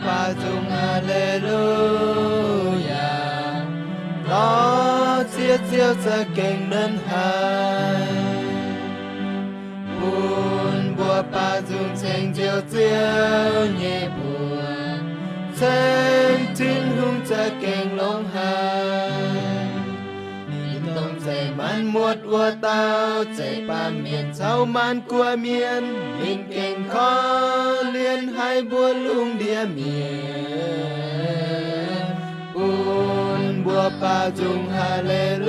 Baac nzung haleluyaa, dorh ziex ziouv za'gengh nernh haic. Bun mbuo baac nzung ceng nziouv Ziouv nyei mbuox, ceng Tin-Hungh za'gengh longx haic. Ninh dongh zeiv maanc muotc wuov dauh, zeiv baamh mienh caux maanc guoqv mienh, ninh gengh korv-lienh haic mbuo lungh ndiev mienh. Bun mbuo baac nzung haleluyaa,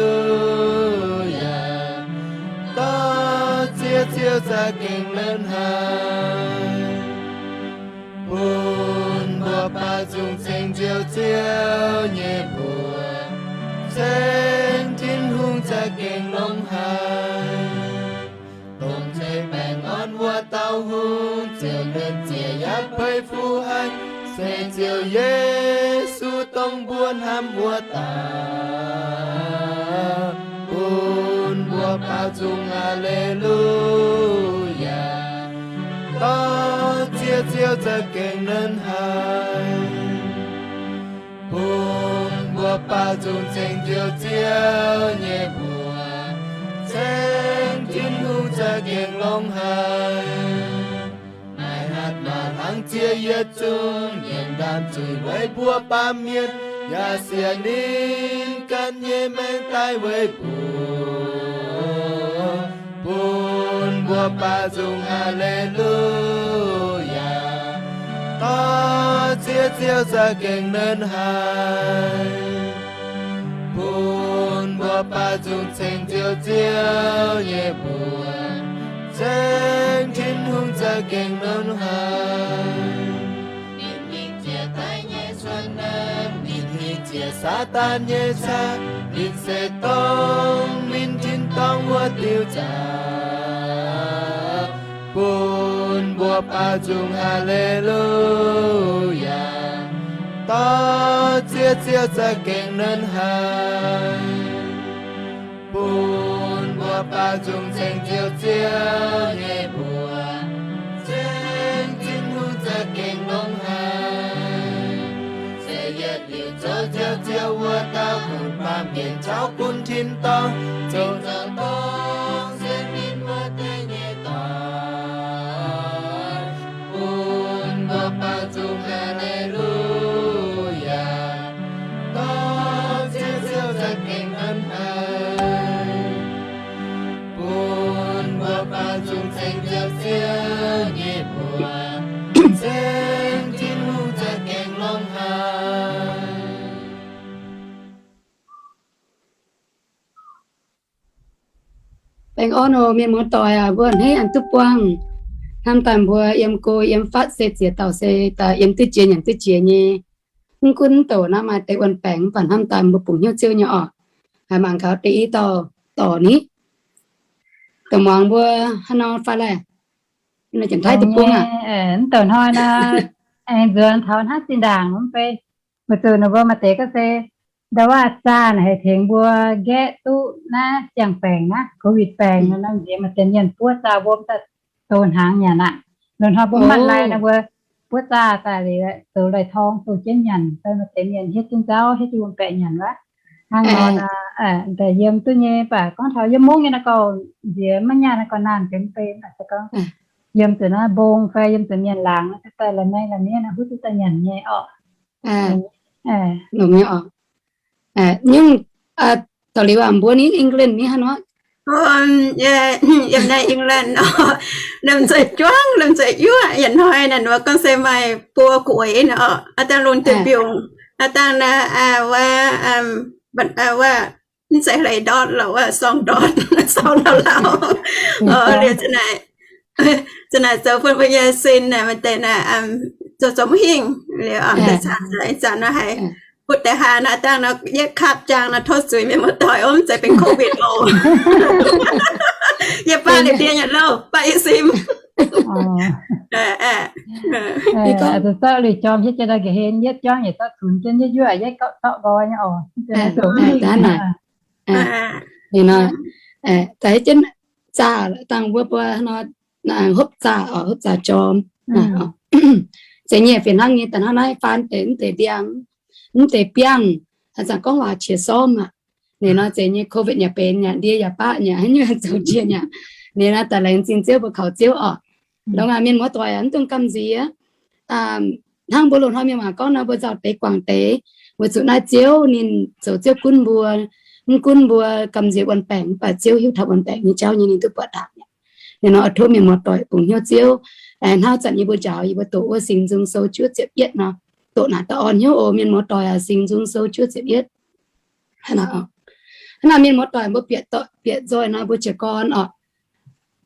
dorh ziex ziouv za'gengh nernh haic. Bun mbuo baac nzung ceng nziouv Ziouv nyei mbuox, ceng Tin-Hungh za'gengh longx haic. Dongh zeiv baengh orn wuov dauh hungh, ziouc nernh ziex yaac peix fuqv haic, se Ziouv Yesu dongh mbuo hnamv wuov dauh. Bun mbuo baac nzung haleluyaa, dorh ziex ziouv za'gengh nernh haic. Bun mbuo baac nzung ceng nziouv Ziouv nyei mbuox, ceng Tin-Hungh za'gengh longx haic. Maaih hatc maaz hlang ziex yietc zungv, mienh ndaamv zuiz weic mbuo baamh mienh, yaac siec ninh ganh nyei maengc daaih weic mbuo. Bun mbuo baac nzung haleluyaa, dorh ziex ziouv za'gengh nernh haic. Bun mbuo baac nzung ceng nziouv Ziouv nyei mbuox, ceng Tin-Hungh za'gengh nernh haic. Ninh hingh jiex daaih nyei cuotv naaiv, ninh hingh jiex Saadaan nyei caqv, ninh se dongh ninh tin-dorngh wuov diuh zaqc. Bun mbuo baac nzung haleluyaa, dorh ziex ziouv za'gengh nernh haic. Bun mbuo baac nzung ceng nziouv Ziouv nyei mbuox, ceng Tin-Hungh za'gengh longx haic. Se yietc liuz zoux nziouv Ziouv wuov dauh, gunv baamh mienh caux gunv tin-dorngh, zoux nzauh dorngh sienx ninh wuov deix nyei dorngx. Bun mbuo baac nzung haleluyaa, dorh ziex ziouv za'gengh nernh haic. Bun mbuo baac nzung ceng nziouv Ziouv nyei mbuox, ceng Tin-Hungh za'gengh longx haic. Baengh orn oc mienh muoz-doic aac, mbuo a'hneiv aengx duqv buangh. Hnamv daaih mbuo yiem go yiem fatv se ziex dauh se daaih yiem duqv jiex nyanc duqv jiex nyei. Mv gunv douc naaiv maaih deix wuonh baengc mv baac hnamv daaih mbuo bungx hnyouv Ziouv nyei oc. Haiz mangc gaax deix i dauh dorc ni. Douc muangx mbuo haaix nor fai laih? Janx-Taiv deic-bung aac. Mv douc hnoi nor, aengx nzuonx taux hnangv zinh ndaangc mv bei, weic zuqc ninh mbuo maaih deix gorngv se, ndau wuov zaah naaic haih tengx mbuo nqaeqv duqv naaiv siang-baengc naaiv, covid baengc nor, nziex maaih deix mienh buov zaah wuom daaih douz hnaangx nyanc aqv. Loz-hnoi mbuo mv maaih lai nor mbuo buov zaah daaih liuz zoux lai-torng douz jienv nyanc, fai maaih deix mienh hietv jienv nzauv, hietv jienv wuom-baeqc nyanc wuov. Hnangv nor, daaih yiem duqv nyei, mv baac gorngv taux yiem mungv nyei naaiv gorngv nziex maiv nyaanh naaiv gorngv naanh deix mv bei, mv baac se gorngv yiem zuqc naaiv mbong fai yiem zuqc mienh laangz naaiv, daaih la'maih la'mienh naaiv huotv duqv daaih nyanc nyei orqc. Longx nyei orqc. Nyungc, dorh liuz aac, mbuo ni England ni hnangv nor. Yiem naaiv England nor, lomh nzoih juangv, lomh nzoih yuoqv, yietc hnoi naaic nor gorngv se maaih buo gueix nor, aav dangh lungh duih mbiungc, aav dangh naaiv, wuov, wuov, mv zeiz hleix ndortv lorqc, wuov sorng ndortv, sorng lauh lauh. Liuz za'naaic, za'naaic zoux bun mbuo nyei sin naaic maaih deix naaic zoux zoux mv hingh liuz, ih zanc nor haiz butv deix haa naaiv dangh nor, yietv kapv jaang nor tov zuiz mienh muoz-doic, mv zeiz benx covid oc. Yie baav liuz ndie nyanc lauh, baav yie sim. Zorqv liuz jorm hietv jienv daaih ga'hlen, yietv juangv yietc zorqv cunx jienv, yietv yuoqv yietv zorqv nqoi nyei oc. Daaih hietv jienv zaah dangh wuov buo nor, hopv zaah oc, hopv zaah jorm. Zeiz nyei fih hnangv nyei, da'hnangv naaiv faan deix mv deix ndiangx, mv deix biangh, haaix zanc gorngv waac qiex sormv aqv. Ninh nor zeiz nyei, covid yaac benx nyei, ndie yaac baqv nyei, haaix nyungc zoux jiex nyei. Ninh nor daaih laengz zingh Ziouv, mbuo kaux Ziouv oc. Longx aqv, mienh muoz-doic, mv dungx gamh nziex. Hnangv mbuo loz-hnoi mienh waac gorngv nor, mbuo nzauh deix guangc deix, weic zuqc naaiv Ziouv ninh zoux Ziouv gunv mbuo, mv gunv mbuo gamh nziex wuonh baengc, mv baac Ziouv hiuv taux wuonh baengc nyei jauv nyei, ninh duqv buatc ndaangc. Ninh nor oix tov mienh muoz-doic bungx hnyouv Ziouv. Hnangv zanc yie mbuo njaaux, yie mbuo doqc wuov Singx Nzung Sou juov ziepc yietv nor, doqc naaic daaih orn hnyouv oc, mienh muoz-doic aac. Singx Nzung Sou juov ziepc yietv. Hnangv naaic mienh muoz-doic mbuo bieqc, bieqc nzoih nor mbuo jiez gorn oc.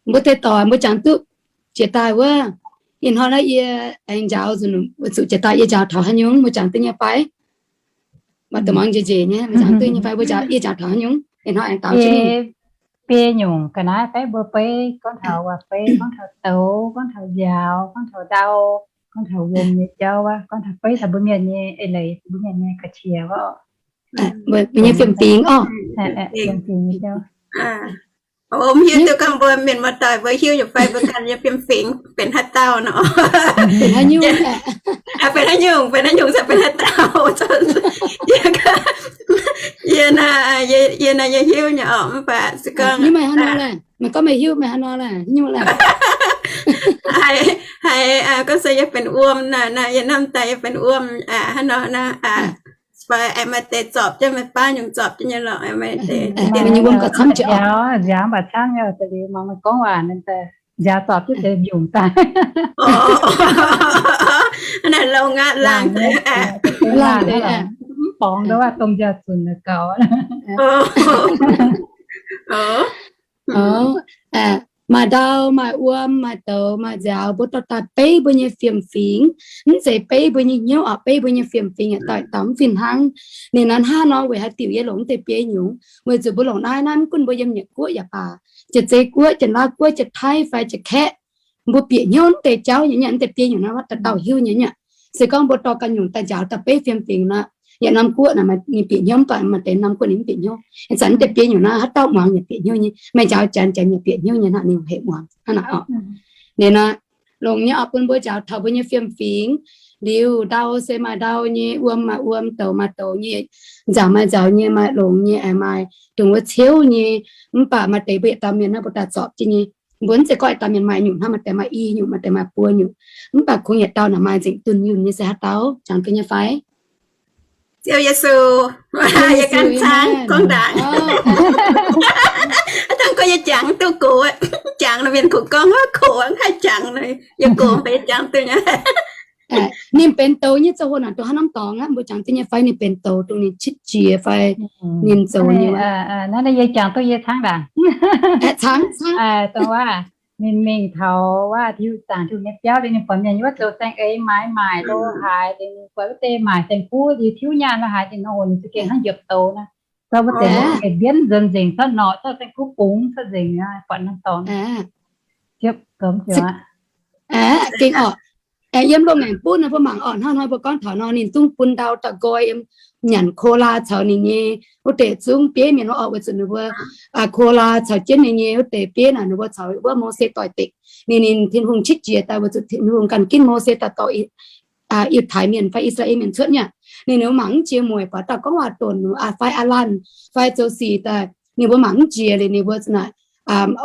Mbuo deix doic mbuo jangx duqv jiex daaih wuov. Ih hnoi naaiv yie aengx njaaux nzunc, weic zuqc jiex daaih yie njaaux taux haaix nyungc mbuo jangx duqv nyei fai? Maaih deix muangx njiec njiec nyei, mbuo jangx duqv nyei fai? Mbuo njaaux, yie njaaux taux haaix nyungc? Ih hnoi aengx daux jienv mingh. Biei nyungc ga'naaiv fai mbuo beiv gorngv taux waac, beiv gorngv taux douz, gorngv taux nziaaux, gorngv taux ndau, gorngv taux wuom nyei jauv wuov, gorngv taux beiv taux mbuo mienh nyei eix leiz, mbuo mienh nyei ga'qiex wuov. Mbuo nyei fiem-fingx oc. Fiem-fingx nyei jauv. Mv hiuv duqv gorngv mbuo mienh muoz-doic mbuo hiuv nyei fai, mbuo ganh nyei fiem-fingx benx haaix dauh nor. Benx haaix nyungc, benx haaix nyungc, benx haaix dauh. Yie naaiv, yie naaiv yie hiuv nyei oc, mv baac se gorngv meih gorngv meih hiuv, meih haaix nor laeh, nyungc laeh. Haiz gorngv se yie benx wuom naaic, yie hnamv daaih yie benx wuom hnangv nor naaic. Fai aengx maaih deix zorpc jienv, maaih baav nyungc zorpc jienv nyei lorqc, maaih deix. Nziaaux, nziaaux mv baac camv nyei, da'liuz mangc meih gorngv waac, nziaaux zorpc jienv deix nyungc daaih. Naaiv longx aqv, laangh deix, laangh deix, mv borngz ndau wuov dongh nziaaux zunc gaux. Maaih ndau, maaih wuom, maaih douz, maaih nziaaux, mbuo dorh daaih beiv mbuo nyei fiem-fingx. Mv zeiz beiv mbuo nyei hnyouv oc, beiv mbuo nyei fiem-fingx yaac doix dauh mv fih hnangv. Ninh nor hnangv nor weic haaix diuc yie longc mv deix biei nyungc, weic zuqc mbuo longc naaiv, naaiv mv gunv mbuo yiem nyiec guoqv yaac baac, jiex zei guoqv, jiex Laauv guoqv, jiex Taiv fai jiex Kaeqv, mbuo bieqc hnyouv mv deix jauv nyei, mv deix biei nyungc naaiv wuov dauh dauh hiuv nyei. Se gorngv mbuo dorh ganh nyungc daaih njaaux daaih beiv fiem-fingx nor, yaac norm guoqv naaic maaih ninh bieqc hnyouv, mv baac maaih deix norm guoqv ninh mv bieqc hnyouv. Ih zanc mv deix biei nyungc naaiv haaix dauh muangx yaac bieqc hnyouv nyei, maaih njaaux janx janx yaac bieqc hnyouv nyei hnangv, ninh hec muangx hnangv naaic oc. Ninh nor longc nyei oc, bun mbuo njaaux taux mbuo nyei fiem-fingx. Liuz ndau se maaih ndau nyei, wuom maaih wuom, douz maaih douz nyei, nziaaux maaih nziaaux nyei, maaih longx nyei, aengx maaih dongh wuov ciouv nyei. Mv baac maaih deix mbuo yietc dauh mienh naaiv mbuo daaih zorpc jienv nyei. Mbuo mv zeiz gorngv yietc dauh mienh maaih nyungc hnangv, maaih deix maaih i nyungc, maaih deix maaih buo nyungc. Mv baac kungx yietc dauh naaic maaih nzengc dunh yunh nyei se haaix dauh, jangx duqv nyei fai? Ziouv Yesu. Yie ganh cangv gorngv ndaangc. Dangh gorngv yie jangx duqv gox, jangx nor mienh kungx gorngv, hoc, haih jangx nor, yie gox mv baac yie jangx duqv nyei. Ninh benx douz nyei ziangh hoc naaic dongh haaix norm dorngx aqv, mbuo jangx duqv nyei fai? Ninh benx douz dongh ninh qitv jiex fai ninh zoux nyei. Naaiv yie jangx duqv yie cangv ndaangc. Dongh wuov, ninh mingh taux wuov Tiux Zaangc Tiux nyei biauv liuz, ninh buatc mienh wuov zoux saeng-eix maaiz maaic lo haaix, ninh buatc wuov deix maaic saeng-kuv liuz tiuv nyaanh lo haaix, ninh nor oc, ninh za'gengh hnangv njiepc douz naaiv. Zorqv wuov deix mbienv nzuonx nzengc, zorqv norqc, zorqv saeng-kuv bungx cuotv nzengc, buatc norm dorngx. Ziouv, gengh oc. Yiem loz-maengc buv naaiv mbuo mangc oc, hnangv hnoi mbuo gorngv taux nor, ninh zungv bun ndau daaih nqoi yiem nyanc Kolaa caux ninh nyei wuov deix zungv bieiv mienh wuov oc, weic zuqc ninh mbuo Kolaa caux jienv ninh nyei wuov deix bieiv naaic, ninh mbuo caux wuov Mose doix-dekc. Ninh, ninh Tin-Hungh qitv jiex daaih weic zuqc Tin-Hungh ganh ginv Mose daaih dorh Yiutai Mienh fai I^saa^laa^en Mienh cuotv nyei. Ninh, ninh mbuo mangc mv jiex mueic, buatc dauh gorngv waac-donx, fai aav laanh, fai zoux sic daaih, ninh mbuo mangc mv jiex liuz, ninh mbuo naaic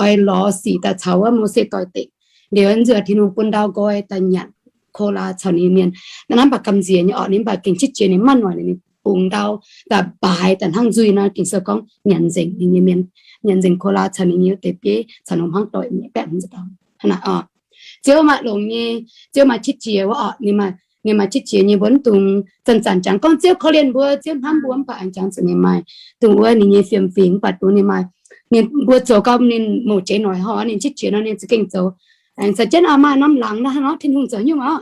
oix lorz sic daaih caux wuov Mose doix-dekc. Liuz nzuonx Tin-Hungh bun ndau nqoi daaih nyanc Kolaa caux ninh mienh. Naaiv mv baac gamh nziex nyei oc, ninh mv baac gengh qitv jiex ninh maiv noic, ninh bungx ndau daaih baaix daaih hnangv nzuih nor, Ging-Sou gorngv nyanc nzengc ninh nyei mienh, nyanc nzengc Kolaa caux ninh nyei wuov deix bieiv caux ninh hmuangv doic nyei baeqc hmz dauh. Hnangv naaic oc. Ziouv maaih longx nyei, Ziouv maaih qitv jiex wuov oc, ninh maaih qitv jiex nyei, mbuo mv dungx zanc-zanc jangx gorngv Ziouv korv-lienh mbuo, Ziouv hnamv mbuo, mv baac aengx jangx zuqc ninh maaih dongh wuov ninh nyei fiem-fingx, mv baac dongh ninh maaih, ninh mbuo zoux gau ninh mouc jiex noic hor, ninh qitv jiex nor ninh za'gengh zoux. Aengx caux jienv maaih norm laangz naaiv hnangv nor, Tin-Hungh zoux nyungc oc.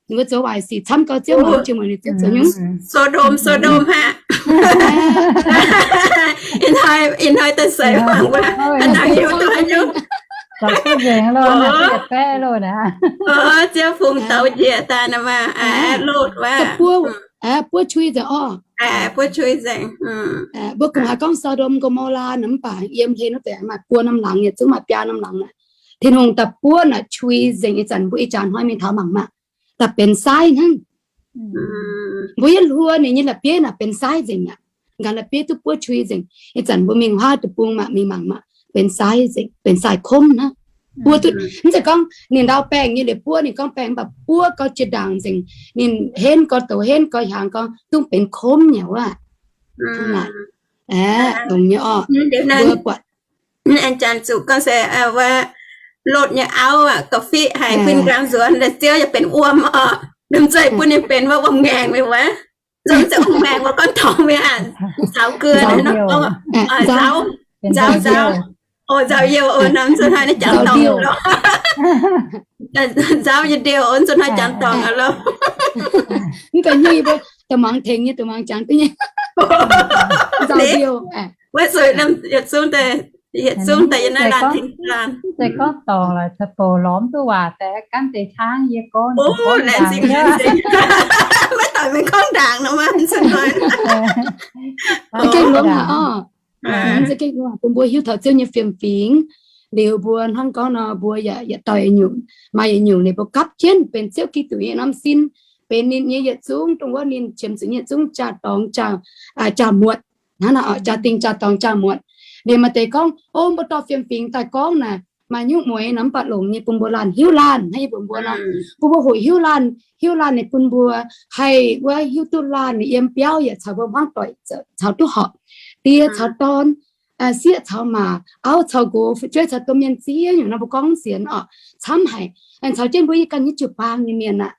Ninh mbuo zoux waaic sic camv gau, Ziouv mangc mv jiex mueic ninh Ziouv zoux nyungc. Sodom, Sodom haic. Ih hnoi daaih seix mangc wuov, hnangv hiuv duqv haaix nyungc. Ziouv fungx douz njiec daaih nor maah, Lotv wuov. Buov cui nzengc oc. Buov cui nzengc. Mbuo kungx haiz gorngv Sodom, Gomorrah nor, mv baac yiem hlen wuov deix maaih buo norm laangz, yietc zungv maaih biaa norm laangz naaic. Tin-Hungh daaih buov naaic cui nzengc. Ih zanc mbuo ih jaax hnoi mingh taux mangc maah. daaih benx saaiv hnangv. Mbuo yietv hluo ninh nyei la'bieiv naaic benx saaiv nzengc aqv. Nqa'haav la'bieiv duqv buov qui nzengc. Ih zanc mbuo mingh huaav deic-bung mangc, mingh mangc maah, benx saaiv nzengc, benx saaiv komv hnangv. Buov duqv, mv zeiz gorngv ninh ndau baengh nyei liuz buov, ninh gorngv baengh mv baac buov gau jiex ndaangc nzengc. Ninh henv gau, douz henv gau, hiaangx gau, dungx benx komv nyei wuov. Dongh nyei orqc. Aengx janx zuqc gorngv se wuov lotv nyei auv aqv, ga'fiqv haic, huin nqaang nzuonx, ziouv yaac benx wuom orqc. Ninh zeiz bun ninh benx wuov wuom-ngaengc mingh wuov. Nzunc mv zeiz wuom-ngaengc wuov, gorngv taux mingh aqv, nzaaux gau, nzaaux, nzaaux, nzaaux, nzaaux youh, nzunc hnoi naaiv jangx dorngc lorqc. Nzaaux nyei ndiouh, nzunc hnoi jangx dorngc aqv lorqc. Mv baac nyei mbuo da'muangx tengx nyei, da'muangx jangx duqv nyei. Nzaaux ndiouh. Wuov zuqc yietc zungv daaih, yietc zungv daaih yiem naaiv laanh, laanh. Mv zeiz gorngv dorngc lorqc, caux bouc lorz mv duqv waac daaih, gaanv deix hnangv yie gorngv, laengz zingh, laengz zingh. Maiv dangc mingh gorngv ndaangc nor maah, nzunc hnoi. Gengh longx aqv orqc. Bun mbuo hiuv taux Ziouv nyei fiem-fingx. Liuz mbuo hnangv gorngv nor, mbuo yaac, yaac daaih yietc nyungc, maaih yietc nyungc ninh mbuo gapv jienv benx Ziouv Giduc nyei norm sin, benx ninh nyei yietc zungv, dongh wuov ninh qiemx zuqc nyei yietc zungv jaa-dorngx, jaa, jaa-muotc. Hnangv naaic, jaa-dingh jaa-dorngx jaa-muotc. Liuz maaih deix gorngv, o, mbuo dorh fiem-fingx daaih gorngv naaic, maaih nyungc mueiz nor mv baac longx nyei bun mbuo laanh hiuv laanh, hnangv yie mbuox mbuo nor, bun mbuo hoqc hiuv laanh, hiuv laanh ninh bun mbuo haih wuov hiuv duqv laanh ninh yiem biauv yaac caux mbuo hmuangv doic caux duqv horpc, die caux dorn, sieqv caux maac, auv caux nqox, fu'jueiv caux domh mienh, ziex nyungc nor mbuo gorngv sienx orqc, camv haic. Aengx caux jienv mbuo yie ganh nyei jiu-baang nyei mienh aqv.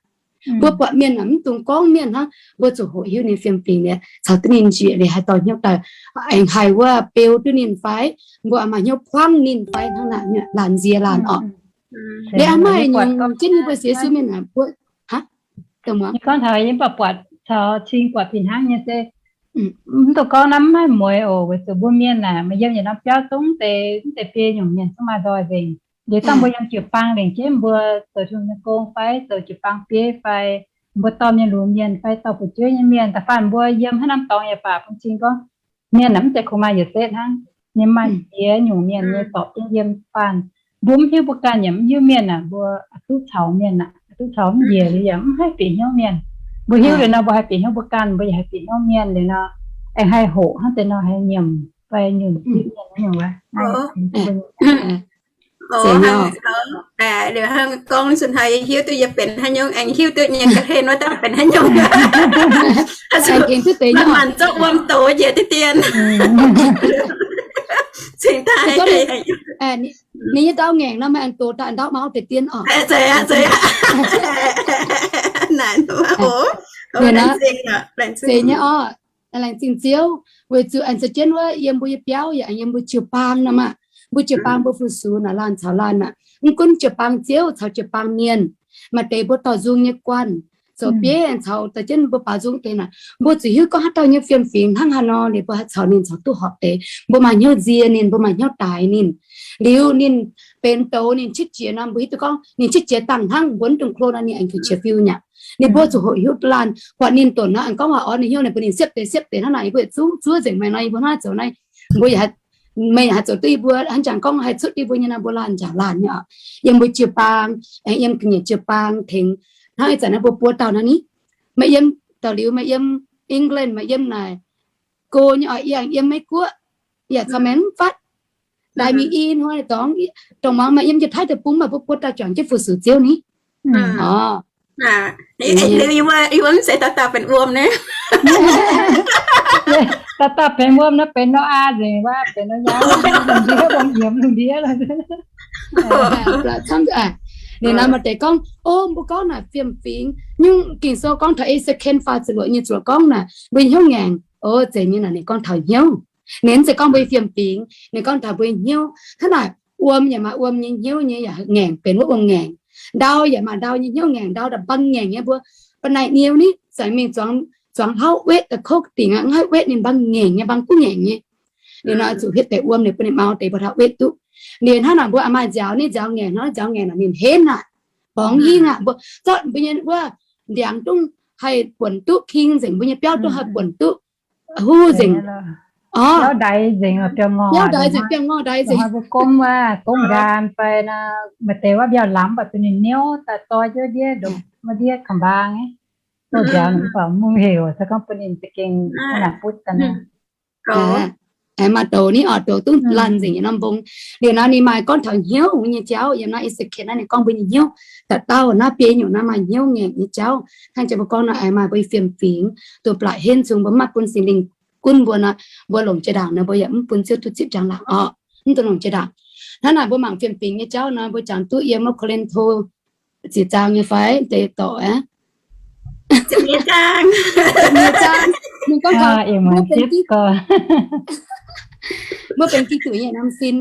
Mbuo buatc mienh aqv, mv dungx gorngv mienh hnangv, mbuo zuqc hoqc hiuv ninh fiem-fingx liuz, caux duqv ninh njiec liuz haih dorh hnyouv daaih, aengx haih wuov beu duqv ninh fai, mbuo maaih hnyouv buangv ninh fai hnangv naaic, laanh nzie laanh orqc. Liuz maaih nyungc jienv nyei mbuo sienx Yesu mienh aqv, mbuo, hnangv gorngv taux yie mv baac buatc caux cing buatc fih hnangv nyei se, mv dungx gorngv naaiv mv maaih mueiz oc, weic zuqc mbuo mienh aac, maaih yiem yietc norm biauv zungv deix, mv deix biei nyungc mienh zungv maaih nzoih nzengc. Liuz dangh mbuo yiem jiu-baang lengc jeiv mbuo zoux Tin-Hungh nyei gong fai zoux jiu-baang bieiv fai mbuo dorh mienh lunx mienh fai dorh fu'jueiv nyei mienh, da'faanh mbuo yiem haaix norm dorngx yaac baac, bun cing gorngv mienh aac, mv zeiz kungx maaih yietc setv hnangv. Ninh maaih ziex nyungc mienh nyei zorpc jienv yiem. Da'faanh mbuo mv hiuv mbuo ganh yaac mv hiuv mienh aac, mbuo duqv caux mienh aac, duqv caux mv njiec liuz yaac mv haih bieqc hnyouv mienh. Mbuo hiuv liuz nor mbuo haih bieqc hnyouv mbuo ganh, mbuo yaac haih bieqc hnyouv mienh liuz nor, aengx haih hoqc hnangv deix nor haih nyiemc fai nyunc zipv mienh nyungc wuov. Liuz hnangv gorngv nzunc hnoi yie hiuv duqv yie benx haaix nyungc, aengx hiuv duqv nyei ga'hlen wuov dangh benx haaix nyungc. Aengx gengh duqv deix nyei, manc-manc zorqv wuom dox njiec deix dien. Cingx daaih ninh nyei ndau ngaengc nor, maaih aengx dox daaih ndau mau deix dien orqc. Zeiz nyei orqc. Laengz zingh Ziouv, weic zuqc aengx za'jienv wuov yiem mbuo nyei biauv yaac yiem mbuo jiu-baang nor maah. Mbuo jiu-baang mbuo fu-sux naaic laanh caux laanh aac, mv gunv jiu-baang Ziouv caux jiu-baang mienh, maaih deix mbuo dorh nzung nyei guanh, zoux bieiv aengx caux daaih jienv mbuo baaux nzung deix naaic, mbuo zuqc hiuv gorngv haaix dauh nyei fiem-fingx hnangv haaix nor liuz mbuo haih caux ninh caux duqv horpc deix, mbuo maaih hnyouv nzie ninh, mbuo maaih hnyouv daaix ninh. Liuz ninh benx douz ninh qiex jiez nor mbuo hiuv duqv gorngv ninh qiex jiez dangh hnangv, mbuo mv dungx klo nor ninh aengx kouv qiex fiuv nyei. Ninh mbuo zuqc hoqc hiuv laanh, buatc ninh donx nor aengx gorngv waac orn ninh hnyouv, ninh mbuo ninh siepv deix siepv deix hnangv naaic, yie mbuo yietc zungv zuov nzengc meih nor, yie mbuo hnangv zoux naaiv, mbuo yaac meih yaac haih zoux duqv yie mbuo hnangv jangx gorngv haih cuotv yie mbuo nyei nor, mbuo laanh njaaux laanh nyei oc. Yiem mbuo jiu-baang, aengx yiem ga'nyiec jiu-baang tengx. Hnangv ih zanc naaiv mbuo buo dauh naaiv ni, meih yiem da'liuz meih yiem England, meih yiem naaic go nyei oc, yie aengx yiem Meiv Guoqv, yaac caux meih mv fatv. Ndaaih mingh i hnoi dorngx, dongh muangx meih yiem Janx-Taiv deic-bung, meih mbuo buo dauh juangc jienv fu-sux Ziouv ni. Orqc. Yie mbuo mv zeiz dauh dauh benx wuom naaiv. Dauh dauh benx wuom naaiv benx Noyaa nzengc wuov, benx Noyaa lungh ndiev, wuom yiemx lungh ndiev. Ninh nor maaih deix gorngv, o, mbuo gorngv naaic fiem-fingx, nyungc Ging-Sou gorngv taux E^se^ken faah ziepc luoqc nyei ziepc luoqc gorngv naaic mbuo nyei hnyouv ngaengc. O, zeiz nyei naaic ninh gorngv taux hnyouv. Ninh mv zeiz gorngv mbuo nyei fiem-fingx, ninh gorngv taux mbuo nyei hnyouv. Hnangv naaic wuom yaac maaih wuom nyei hnyouv nyei yaac ngaengc, benx wuov wuom-ngaengc. Ndau yaac maaih ndau nyei hnyouv ngaengc, ndau daaih mbang ngaengc nyei mbuo. Ba'naic niu ni, zaangc mingh zuangx, zuangx hlauv wetv daaih kouv dingc aqv, mv haih wetv ninh mbang ngaengc nyei, mbang guv ngaengc nyei. Liuz nor zuqc hietv deix wuom liuz bun ninh mau deix mbuo taux wetv duqv. Liuz hnangv naaic mbuo maaih nziaaux ni, nziaaux ngaengc hnangv, nziaaux ngaengc naaic ninh henv aqv, borngz hingh aqv, mbuo zorqv mbuo nyei wuov ndiangx dungv haih buonc duqv king nzengc, mbuo nyei biauv dungv haih buonc duqv huv nzengc. Orv, biauv ndaix nzengc, biauv ndaix nzengc, biauv ndaix nzengc. Mbuo gomv wuov, gomv nqaam fai nor, maaih deix wuov mbiauh lamz baac duqv ninh niouv daaih doi jienv ndiev, ndongc wuov ndiev ka'mbaang, mbuo nziaaux ninh mv baac mv heuc, se gorngv bun ninh za'gengh naaic butv daaih nor. Aengx maaih douz ni orqc, douz duqv laanh nzengc nyei norm mbong. Liuz nor ninh maaih gorngv taux hnyouv nyei jauv, yiem naaiv E^se^ken naaiv ninh gorngv mbuo nyei hnyouv, da'dauh naaiv biei nyungc naaiv maaih hnyouv ngaengc nyei jauv. Hnangv jiex mbuo gorngv nor, aengx maaih mbuo nyei fiem-fingx duqv mbu'ziex henv zungv mbuo mv maaih bun Singx Lingh gunv mbuo nor, mbuo longc jiex ndaangc nor mbuo yaac mv bun Ziouv duqv zipv njang-laangc orqc, mv dungx longc jiex ndaangc. Hnangv naaic mbuo mangc fiem-fingx nyei jauv nor, mbuo jangx duqv yiem wuov Ko^lin^to ziex zaang nyei fai deix dorc aqv. Ninh gorngv taux mbuo benx Giduc nyei norm sin,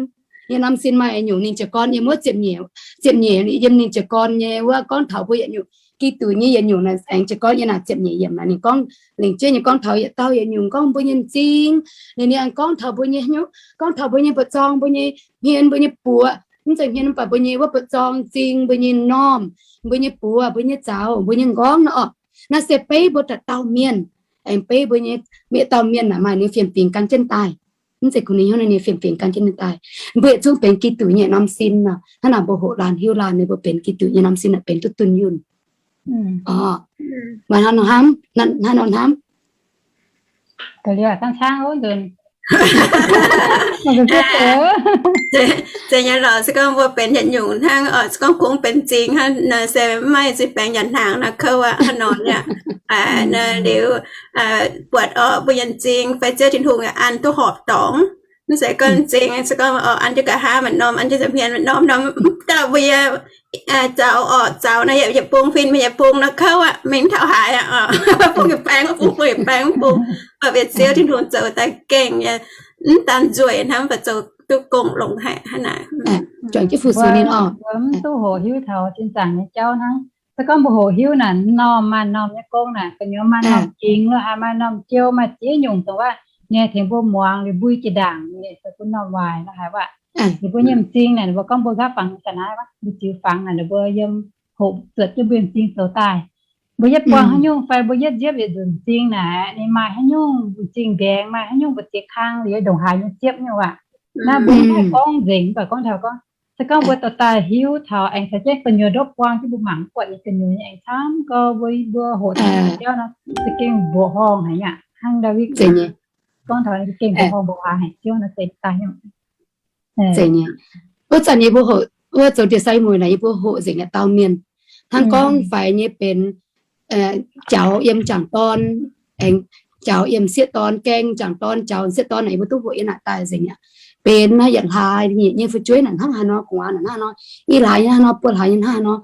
nyei norm sin maaih nyungc ninh jiez gorn yiem wuov ziepc nyeic, ziepc nyeic yiem ninh jiez gorn nyei wuov gorngv taux mbuo yietc nyungc Giduc nyei yietc nyungc naaic aengx jiez gorn yiem naaic ziepc nyeic yiemc naaic ninh gorngv lengc jeiv nyei gorngv taux yietc dauh yietc nyungc gorngv mbuo nyei m'zing, ninh aengx gorngv taux mbuo nyei hnyouv, gorngv taux mbuo nyei buoz-zorng, mbuo nyei hmien, mbuo nyei buoz, mv zeiz hmien mv baac mbuo nyei wuov buoz-zorng, m'zing, mbuo nyei m'normh, mbuo nyei buoz, mbuo nyei zaux, mbuo nyei nqorngv nor orqc. Naaiv se beiv mbuo da'dauh mienh, aengx beiv mbuo nyei mienh, dauh mienh naaic maaih ninh fiem-fingx gan jienv daaih. Mv zeiz kungx ninh hnyouv, ninh fiem-fingx gan jienv ninh daaih. Mbuo yietc zungv benx Giduc nyei norm sin nor, hnangv naaic mbuo hoqc laanh hiuv laanh, ninh mbuo benx Giduc nyei norm sin naaic benx duqv dunh yunh. Orqc, maaih hnangv nor hnamv, hnangv nor hnamv. Zeiz nyei lorqc, se gorngv mbuo benx yietc nyungc hnangv orqc, se gorngv kungx benx m'zing hnangv naaic se maiv maaih zuiz baengx nyanc hnaangx nor kouv aqv. Hnangv nor aqv, liuz buatc orqc mbuo nyei m'zing fai Ziouv Tin-Hungh an duqv horpc dorngx. Mv zeiz gorngv m'zing se gorngv orqc an jienv nqa'haav maaih norm, an jienv nza'hmien maaih norm, norm dauh mbuo nyei zaux orqc, zaux naaiv yietc bung fin mbuo yietc bung nor kouv aqv, mingh taux haaix aqv orqc, bung yietc baeng, bung, bung yietc baeng, bung. Mv baac bieqc Ziouv Tin-Hungh zoux daaih gengh nyei, mv daan nzueic hnangv, mv baac zoux duqv gong longx haic hnangv naaic. Juangc jienv fu-sux ninh orqc. Mbuo mv duqv hoqc hiuv taux sin zaangc nyei jauv hnangv. Se gorngv mbuo hoqc hiuv naaic, m'normh maaih m'normh nyei gong naaic, gu'nyuoz maaih m'normh jingx lo haaix, maaih m'normh jiou, maaih ziex nyungc dongh wuov, ninh tengx mbuo muangx liuz mbui jiex ndaangc, ninh se bun m'normh waaic lo haaix wuov. Ninh mbuo nyei m'zing naaic, mbuo gorngv mbuo nqa'haav fangx daaih naaiv wuov, mbuo ziux fangx naaic, ninh mbuo yiem hoqc zuotc jienv mbuo nyei m'zing zoux daaih. Mbuo yietv buangh haaix nyungc fai mbuo yietv nziepv yietc nzunc m'zing naaic, ninh maaih haaix nyungc m'zing nqaengx, maaih haaix nyungc mbu'ziex kang liuz ndongc haaix nyei ziepv nyungc aqv. Naaiv mbuo mv haih gorngv nzengc, mv baac gorngv taux gorngv, se gorngv mbuo dorh daaih hiuv taux aengx caux jienv gu'nyuoz ndopv buang jienv mbuo mangc mv buatc nyei gu'nyuoz nyei aengx camv gorx mbuo, mbuo hoqc jauv nor, za'gengh mbuoqc horngh haic aqv. Hnangv Ndaawitv gorngv taux za'gengh mbuoqc horngh mbuoqc waac haic, Ziouv nor se daaih nyungc. Wuov zanc nyei mbuo hoqc, wuov zoux ndie-sai mueic naaic yie mbuo hoqc nzengc naaic dauh mienh. Hnangv gorngv faix nyei benx jaux yiem m'jangc dorn, aengx jaux yiem m'sieqv dorn, gaeng m'jangc dorn, jaux m'sieqv dorn naaic yie mbuo duqv hoqc yiem naaic daaih nzengc aqv. Benx naaiv yietc hlaax nyic nyei fu'jueiv naaic hnangv haaix nor, gu'nguaaz naaic hnangv haaix nor, i hlaax nyei hnangv haaix nor, buo hlaax nyei hnangv haaix nor,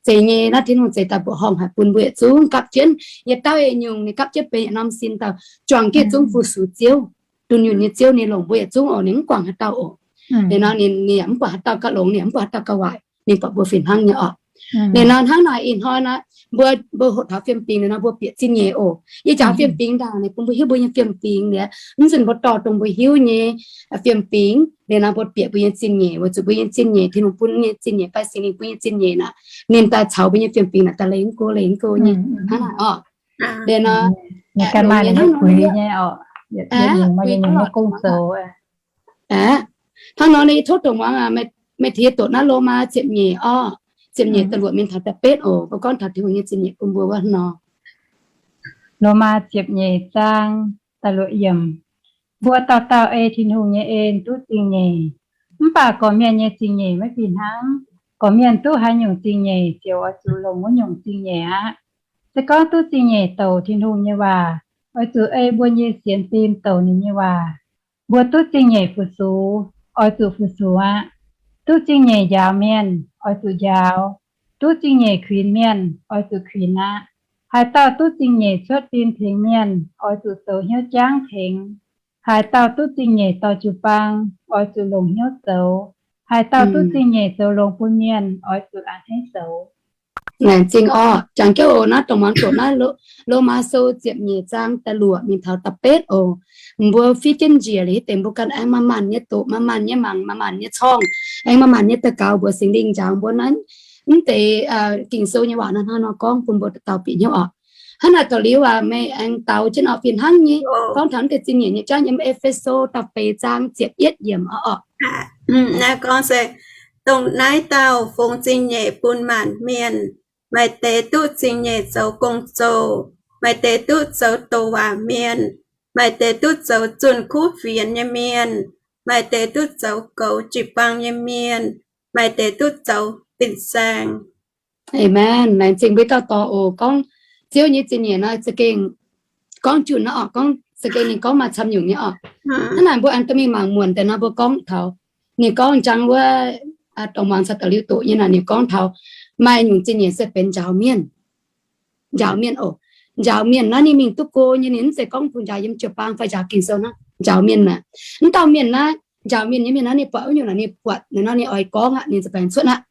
zeiz nyei naaiv Tin-Hungh zeiz daaih mbuoqc horngh haic bun mbuo yietc zungv gapv jienv yietc dauh yietc nyungc, ninh gapv jienv benx yietc norm sin dauh juangc jienv zungv fu-sux Ziouv. Dunh yunh nyei Ziouv ninh longc mbuo yietc zungv oc, ninh mv guangc haaix dauh oc. Ninh nor ninh, ninh yaac mv buatc haaix dauh gauh longx, ninh yaac mv buatc haaix dauh gauh waaic, ninh buatc mbuo fih hnangv nyei oc. Ninh nor hnangv naaic ih hnoi naaic, mbuo, mbuo hoqc taux fiem-fingx liuz nor mbuo bieqc zingh nyeic oc. Yie jangx fiem-fingx ndaangc ninh bun mbuo hiuv mbuo nyei fiem-fingx liuz, mv zunc mbuo dorh dongh mbuo hiuv nyei fiem-fingx liuz nor mbuo bieqc mbuo nyei zingh nyeic, weic zuqc mbuo nyei zingh nyeic, Tin-Hungh bun nyei zingh nyeic fai Singx Lingh bun nyei zingh nyeic naaic, ninh daaih caux mbuo nyei fiem-fingx naaic daaih leih mv go, leih mv go nyei. Hnangv naaic oc. Liuz nor, hnangv nor, hnangv nor, yie tov dongh muangx, meih tengx yie doqc naaiv Lomaa ziepc nyeic orqc, ziepc nyeic da'luoqc mingh taux da'betv oc. Mbuo gorngv taux Tin-Hungh nyei zingh nyeic bun mbuo wuov nor. Lomaa ziepc nyeic zaang da'luoqc yiemc. Mbuo dauh dauh ei Tin-Hungh nyei en duqv zingh nyeic, mv baac gorqv-mienh nyei zingh nyeic maiv fih hnangv. Gorqv-mienh duqv haaix nyungc zingh nyeic ziouc oix zuqc longc wuov nyungc zingh nyeic aqv. Se gorngv duqv zingh nyeic douc Tin-Hungh nyei waac, oix zuqc ei mbuo nyei sienx fim douc ninh nyei waac. Mbuo duqv zingh nyeic fu-sux, oix zuqc fu-sux aqv. Duqv zingh nyeic njaaux mienh, oix zuqc njaaux. Duqv zingh nyeic kuinx mienh, oix zuqc kuinx aqv. Haaix dauh duqv zingh nyeic cuotv fim tengx mienh, oix zuqc zoux hnyouv jangv tengx. Haaix dauh duqv zingh nyeic dorh jiu-baang, oix zuqc longc hnyouv zoux. Haaix dauh duqv zingh nyeic zoux longx bun mienh, oix zuqc a'hneiv zoux. Laengz zingh orqc. Jangx jienv oc, naaiv dongh muangx doqc naaiv Lomaa Sou ziepc nyeic zaang da'luoqc mingh taux da'betv oc. Mbuo fiev jienv njiec liuz, hitv deix mbuo ganh aengx manc-manc nyei doqc, manc-manc nyei mangc, manc-manc nyei corngh, aengx manc-manc nyei daux gaux mbuox Singx Lingh njaaux mbuo naaiv, mv deix Ging-Sou nyei waac naaiv hnangv nor gorngv bun mbuo dauh dauh bieqc hnyouv orqc. Hnangv naaic da'liuz aac, meih aengx daux jienv oc, fih hnangv nyei gorngv taux deix zingh nyeic nyei jauv yiem E^fe^so da'feix zaang ziepc yietv yiemc oc. Naaiv gorngv se, dongh naaiv dauh fungx zingh nyeic bun maanc mienh. Maaih deix duqv zingh nyeic zoux gong-zoh, maaih deix duqv zoux douc waac mienh, maaih deix duqv zoux zunh kuv fienx nyei mienh, maaih deix duqv zoux goux jiu-baang nyei mienh, maaih deix duqv zoux fin-saeng. Aamen. Laengz zingh mbuo dauh dorh oc. Gorngv Ziouv nyei zingh nyeic naaiv za'gengh gorngv junh naaiv oc, gorngv za'gengh ninh gorngv maaih camv nyungc nyei oc. Hnangv naaic mbuo aengx dorh mingh mangc muonc deix nor, mbuo gorngv taux ninh gorngv njang wuov, dongh muangx caux da'liuz doqc nyei naaic, ninh gorngv taux maaih nyungc zingh nyeic se benx njaaux mienh. Njaaux mienh oc. Njaaux mienh naaiv ninh mingh duqv go nyei, ninh mv zeiz gorngv bun njaaux yiem jiu-baang fai njaaux Ging-Sou hnangv. Njaaux mienh naaic, mv dauh mienh naaiv, njaaux mienh nyei mienh naaiv ninh buatc wuov nyungc naaic ninh buatc naaic nor ninh oix gorngv aqv, ninh za'baengh cuotv aqv.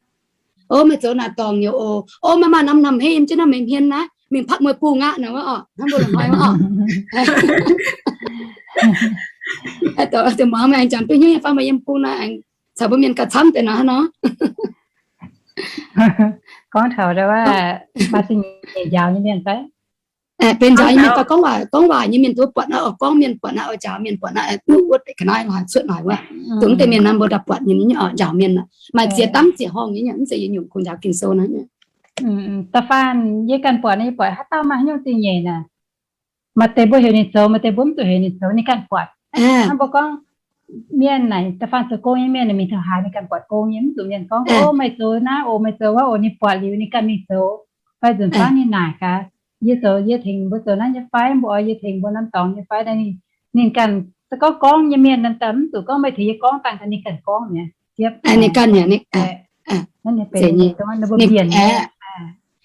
O, meih zoux naaic dorngc nyei oc. O, meih maaih norm norm hei yiem jienv naaiv, meih hmien naaiv mingh pakv mueiz bung aqv naaic wuov oc, hnangv mbuo longc hnoi wuov oc. Muangx meih aengx jangx duqv hnyouv nyei fai meih yiem bung naaiv aengx caux mbuo mienh gauh camv deix naaic hnangv nor. Gorngv taux maaih zingh nyeic njaaux nyei mienh fai? Benx njaaux nyei mienh fai gorngv waac, gorngv waac nyei mienh duqv buatc naaiv oc, gorngv mienh buatc naaiv oc, njaaux mienh buatc naaiv, wuov deix ga'naaiv laaix cuotv laaix wuov, dongh deix mienh naaiv mbuo daaih buatc nyei oc, njaaux mienh maaih ziex dangv ziex horngh nyei, mv zeiz yietc nyungc kungx njaaux Ging-Sou naaiv. Da'faanh yie ganh buatc naaiv, yie buatc haaix dauh maaih haaix nyungc zingh nyeic naaic, maaih deix mbuo heuc ninh zoux, maaih deix mbuo mv zuqc heuc ninh zoux, ninh ganh buatc. Hnangv mbuo gorngv mienh naaic, da'faanh zoux gong nyei mienh naaic, mingh taux haaix ninh ganh buatc gong nyei, mv zuqc mienh gorngv, o, meih zoux naaiv oc, meih zoux wuov oc, ninh buatc liuz ninh ganh mingh zoux. Fai nzunc baav ninh naaic gaax, yie zoux, yie tengx mbuo zoux naaiv nyei fai, mbuo oix yie tengx mbuo norm dorngx nyei fai, ninh ganh se gorngv gorngv nyei mienh, mv zuqc gorngv meih tengx yie gorngv dangh, ninh ganh gorngv mi'aqv. Ninh ganh yaac,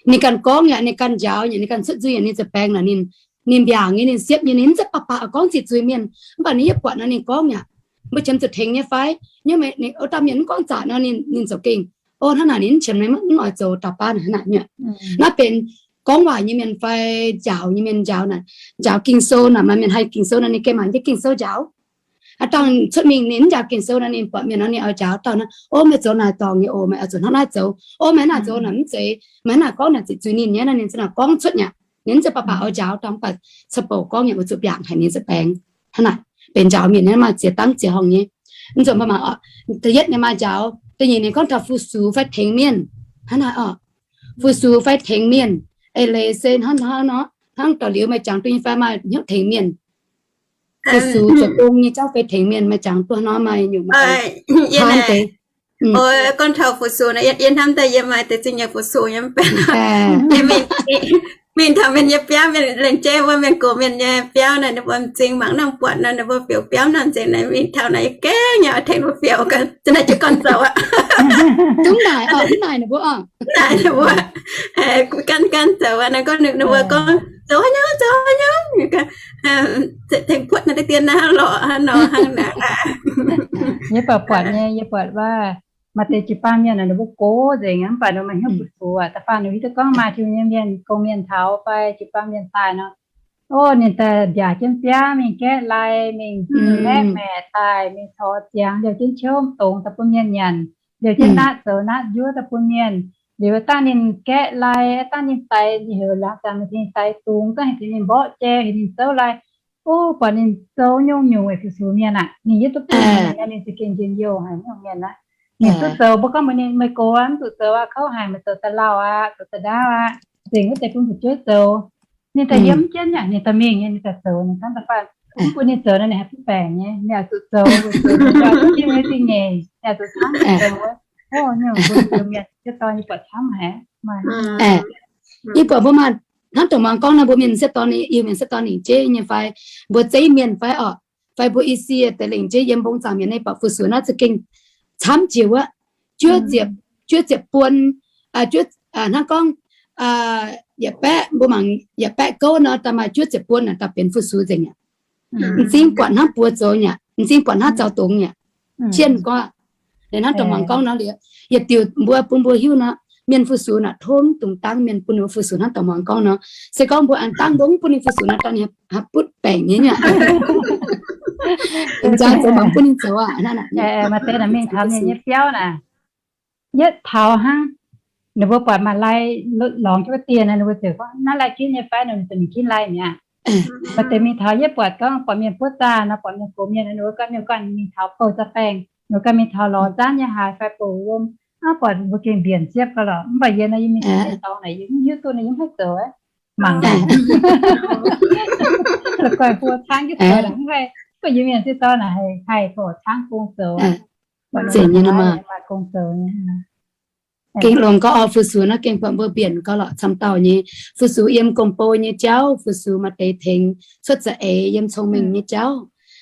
ninh ganh gorngv yaac, ninh ganh njaaux yaac, ninh ganh cuotv nzuih yaac, ninh za'baengh naaic ninh, ninh mbiaangc nyei, ninh siepv nyei, ninh mv zeiz baac baac gorngv ziqc zuiz mienh. Mv baac ninh yaac buatc nor ninh gorngv yaac, mbuo qiemx zuqc tengx nyei fai? Nyei, o, dauh mienh mv gorngv zaqc nor ninh, ninh zoux gengh, o, hnangv naaic ninh mv qiemx, mv oix zoux dauh baav naaic, hnangv naaic nyei. Naaiv benx gorngv waac nyei mienh fai njaaux nyei mienh njaaux naaic, njaaux Ging-Sou naaic, maaih mienh haih Ging-Sou naaic ninh gengh mangc jienv Ging-Sou njaaux. Aav dangh cuotv mingh ninh mv njaaux Ging-Sou nor, ninh buatc mienh nor ninh oix njaaux dauh naaiv, o, meih zoux naaic dorngc nyei oc, meih oix zuqc hnangv naaiv zoux. O, meih hnangv naaic zoux naaic mv zeiz, meih hnangv naaic gorngv naaic ziqc zuiz ninh nyei, naaiv ninh za'naaic gorngv cuotv nyei. Ninh mv zeiz baac baac oix njaaux dauh, mv baac ca'bouc gorngv nyei, oix zuqc mbiaangc haic ninh za'baengh. Hnangv naaic benx njaaux mienh nyei maaih ziex dangv ziex horngh nyei. Mv zuqc mbuo mangc oc, da'yietv nyei maaih njaaux, da'nyeic ninh gorngv taux fu-sux fai tengx mienh. Hnangv naaic oc, fu-sux fai tengx mienh. Eix leiz se hnangv nor, hnangv da'liuz meih jangx duqv nyei fai maaih hnyouv tengx mienh. Fu-sux zoux gong nyei jauv fai tengx mienh, meih jangx duqv nor maaih nyungc hnangv deix. Gorngv taux fu-sux naaic, yie hnamv daaih yie maaih deix zingh nyeic fu-sux nyei mv baac, mingh taux mienh nyei biauv, mienh laengz jeiv wuov mienh gox mienh nyei biauv naaic, ninh mbuo m'zing mangc nangh buatc nor, ninh mbuo fiouc biauv nor nzengc naaic, mingh taux naaic gengh nyei tengx mbuo fiouc gaax, naaic jiez gorn zoux aqv. Dungx naaic oc, naaic ninh mbuo oc, naaic ninh mbuo gan gan zoux aqv. Naaic gorngv ninh mbuo gorngv zoux haaix nyungc, zoux haaix nyungc, tengx buatc naaiv deix dien naaiv lorqc, hnangv nor hnangv naaic. Yie buatc buatc nyei, yie buatc wuov maaih deix jiu-baang mienh naaic ninh mbuo gox nzengc aqv, mv baac ninh maaih hnyouv fu-sux aqv. Da'faanh ninh hiuv duqv gorngv maaih Tin-Hungh nyei mienh, gong-mienh taux fai jiu-baang mienh daaih nor, o, ninh daaih mbiaac jienv biaav mingh gaeqv lai, mingh maeqv maeqc daaih, mingh caux ziangx liouh jienv qouv dongz daaih bun mienh nyanc, liouh jienv natv zoux natv njuov daaih bun mienh. Liuz dangh ninh gaeqv lai, dangh ninh daix, heuc laangz zaangc ninh daix dungz, dangh heuc ninh mborqv jai, heuc ninh zouv lai. O, buatc ninh zoux nyungc-nyungc weic fu-sux mienh aqv. Ninh yietv duqv bun mienh, ninh za'gengh njien-youh haic nyungc mienh aqv. Ninh duqv zoux, mbuo gorngv mbuox ninh, meih gox aqv, mv zuqc zoux aqv, kouv haic, meih zoux da'lauh aqv, zoux da'ndaauv aqv, zengc wuov deix bun fu'jueiv zoux. Ninh daaih yiem jienv yaac ninh daaih mingh nyei, ninh daaih zoux, ninh hnamv da'faanh mv bun ninh zoux nor ninh haih duqv baengc nyei, ninh yaac zuqc zoux, zuqc zoux, zuqc zoux, ninh yaac zuqc camv zoux wuov. O, nyungc bun Iu-Mienh sieqv dorn nyei buatc camv haic. Yie buatc mbuo maaih hnangv dongh muangx gorngv nor, mbuo mienh sieqv dorn, Iu-Mienh sieqv dorn lingc jeiv nyei fai mbuo zeiv mienh fai oc, fai mbuo I C deix lingc jeiv yiem mbong zaangc mienh nyei buatc fu-sux naaiv za'gengh camv jiex wuov. Juov ziepc, juov ziepc buon, hnangv gorngv yietc baeqv, mbuo mangc yietc baeqv gouv nor, daaih maaih juov ziepc buon naaic daaih benx fu-sux nzengc aqv. M'zing buatc hnangv buoz zoux nyei aqv, m'zing buatc hnangv zaux dungz nyei aqv. Cien gorngv, liuz hnangv dongh muangx gorngv nor liuz, yietc diuc mbuo bun mbuo hiuv nor, mienh fu-sux naaic tov mv dungx dangv mienh bun ninh mbuo fu-sux hnangv dongh muangx gorngv nor. Se gorngv mbuo aengx dangv mbuo mv bun ninh fu-sux nor, daaih ninh haih butv baengc nyei nyei aqv. M'jangx zoux mangc bun ninh zoux aqv. Maaih deix naaic mingh taux mienh nyei biauv naaic, yietv taux hnangv, ninh mbuo buatc maaih lai lorngx jienv wuov dieh nor, ninh mbuo ziouc gorngv, naaiv lai ginv nyei fai? Ninh mbuo ziouc mingh ginv lai mi'aqv. Maaih deix mingh taux, yie buatc gorngv buatc mienh buov zaah nor, buatc mingh gox mienh, ninh mbuo gorngv, ninh mbuo gorngv mingh taux bouh za'baengh, ninh mbuo gorngv mingh taux lorz zaanv nyei haaix fai bouh wuom. Aav, buatc mbuo gengh mbienc siepv gau lorqc. Mv baac yie nor, yie mingh taux deix dorngx naaic, yie mv hiuv duqv, yie mv haih zoux. Mangc, la'guaih mbuo caangv jienv zoux naaic mv haih, mv baac yie mienh ziex dauh naaic haih, haih tov caangv gong zoux. Gengh longx gau oc. Fu-sux naaiv gengh buatc mbuo mbienc gau lorqc. Camv dauh nyei fu-sux yiem gong-bou nyei jauv, fu-sux maaih deix tengx cuotv za'eix yiem cong-mengh nyei jauv.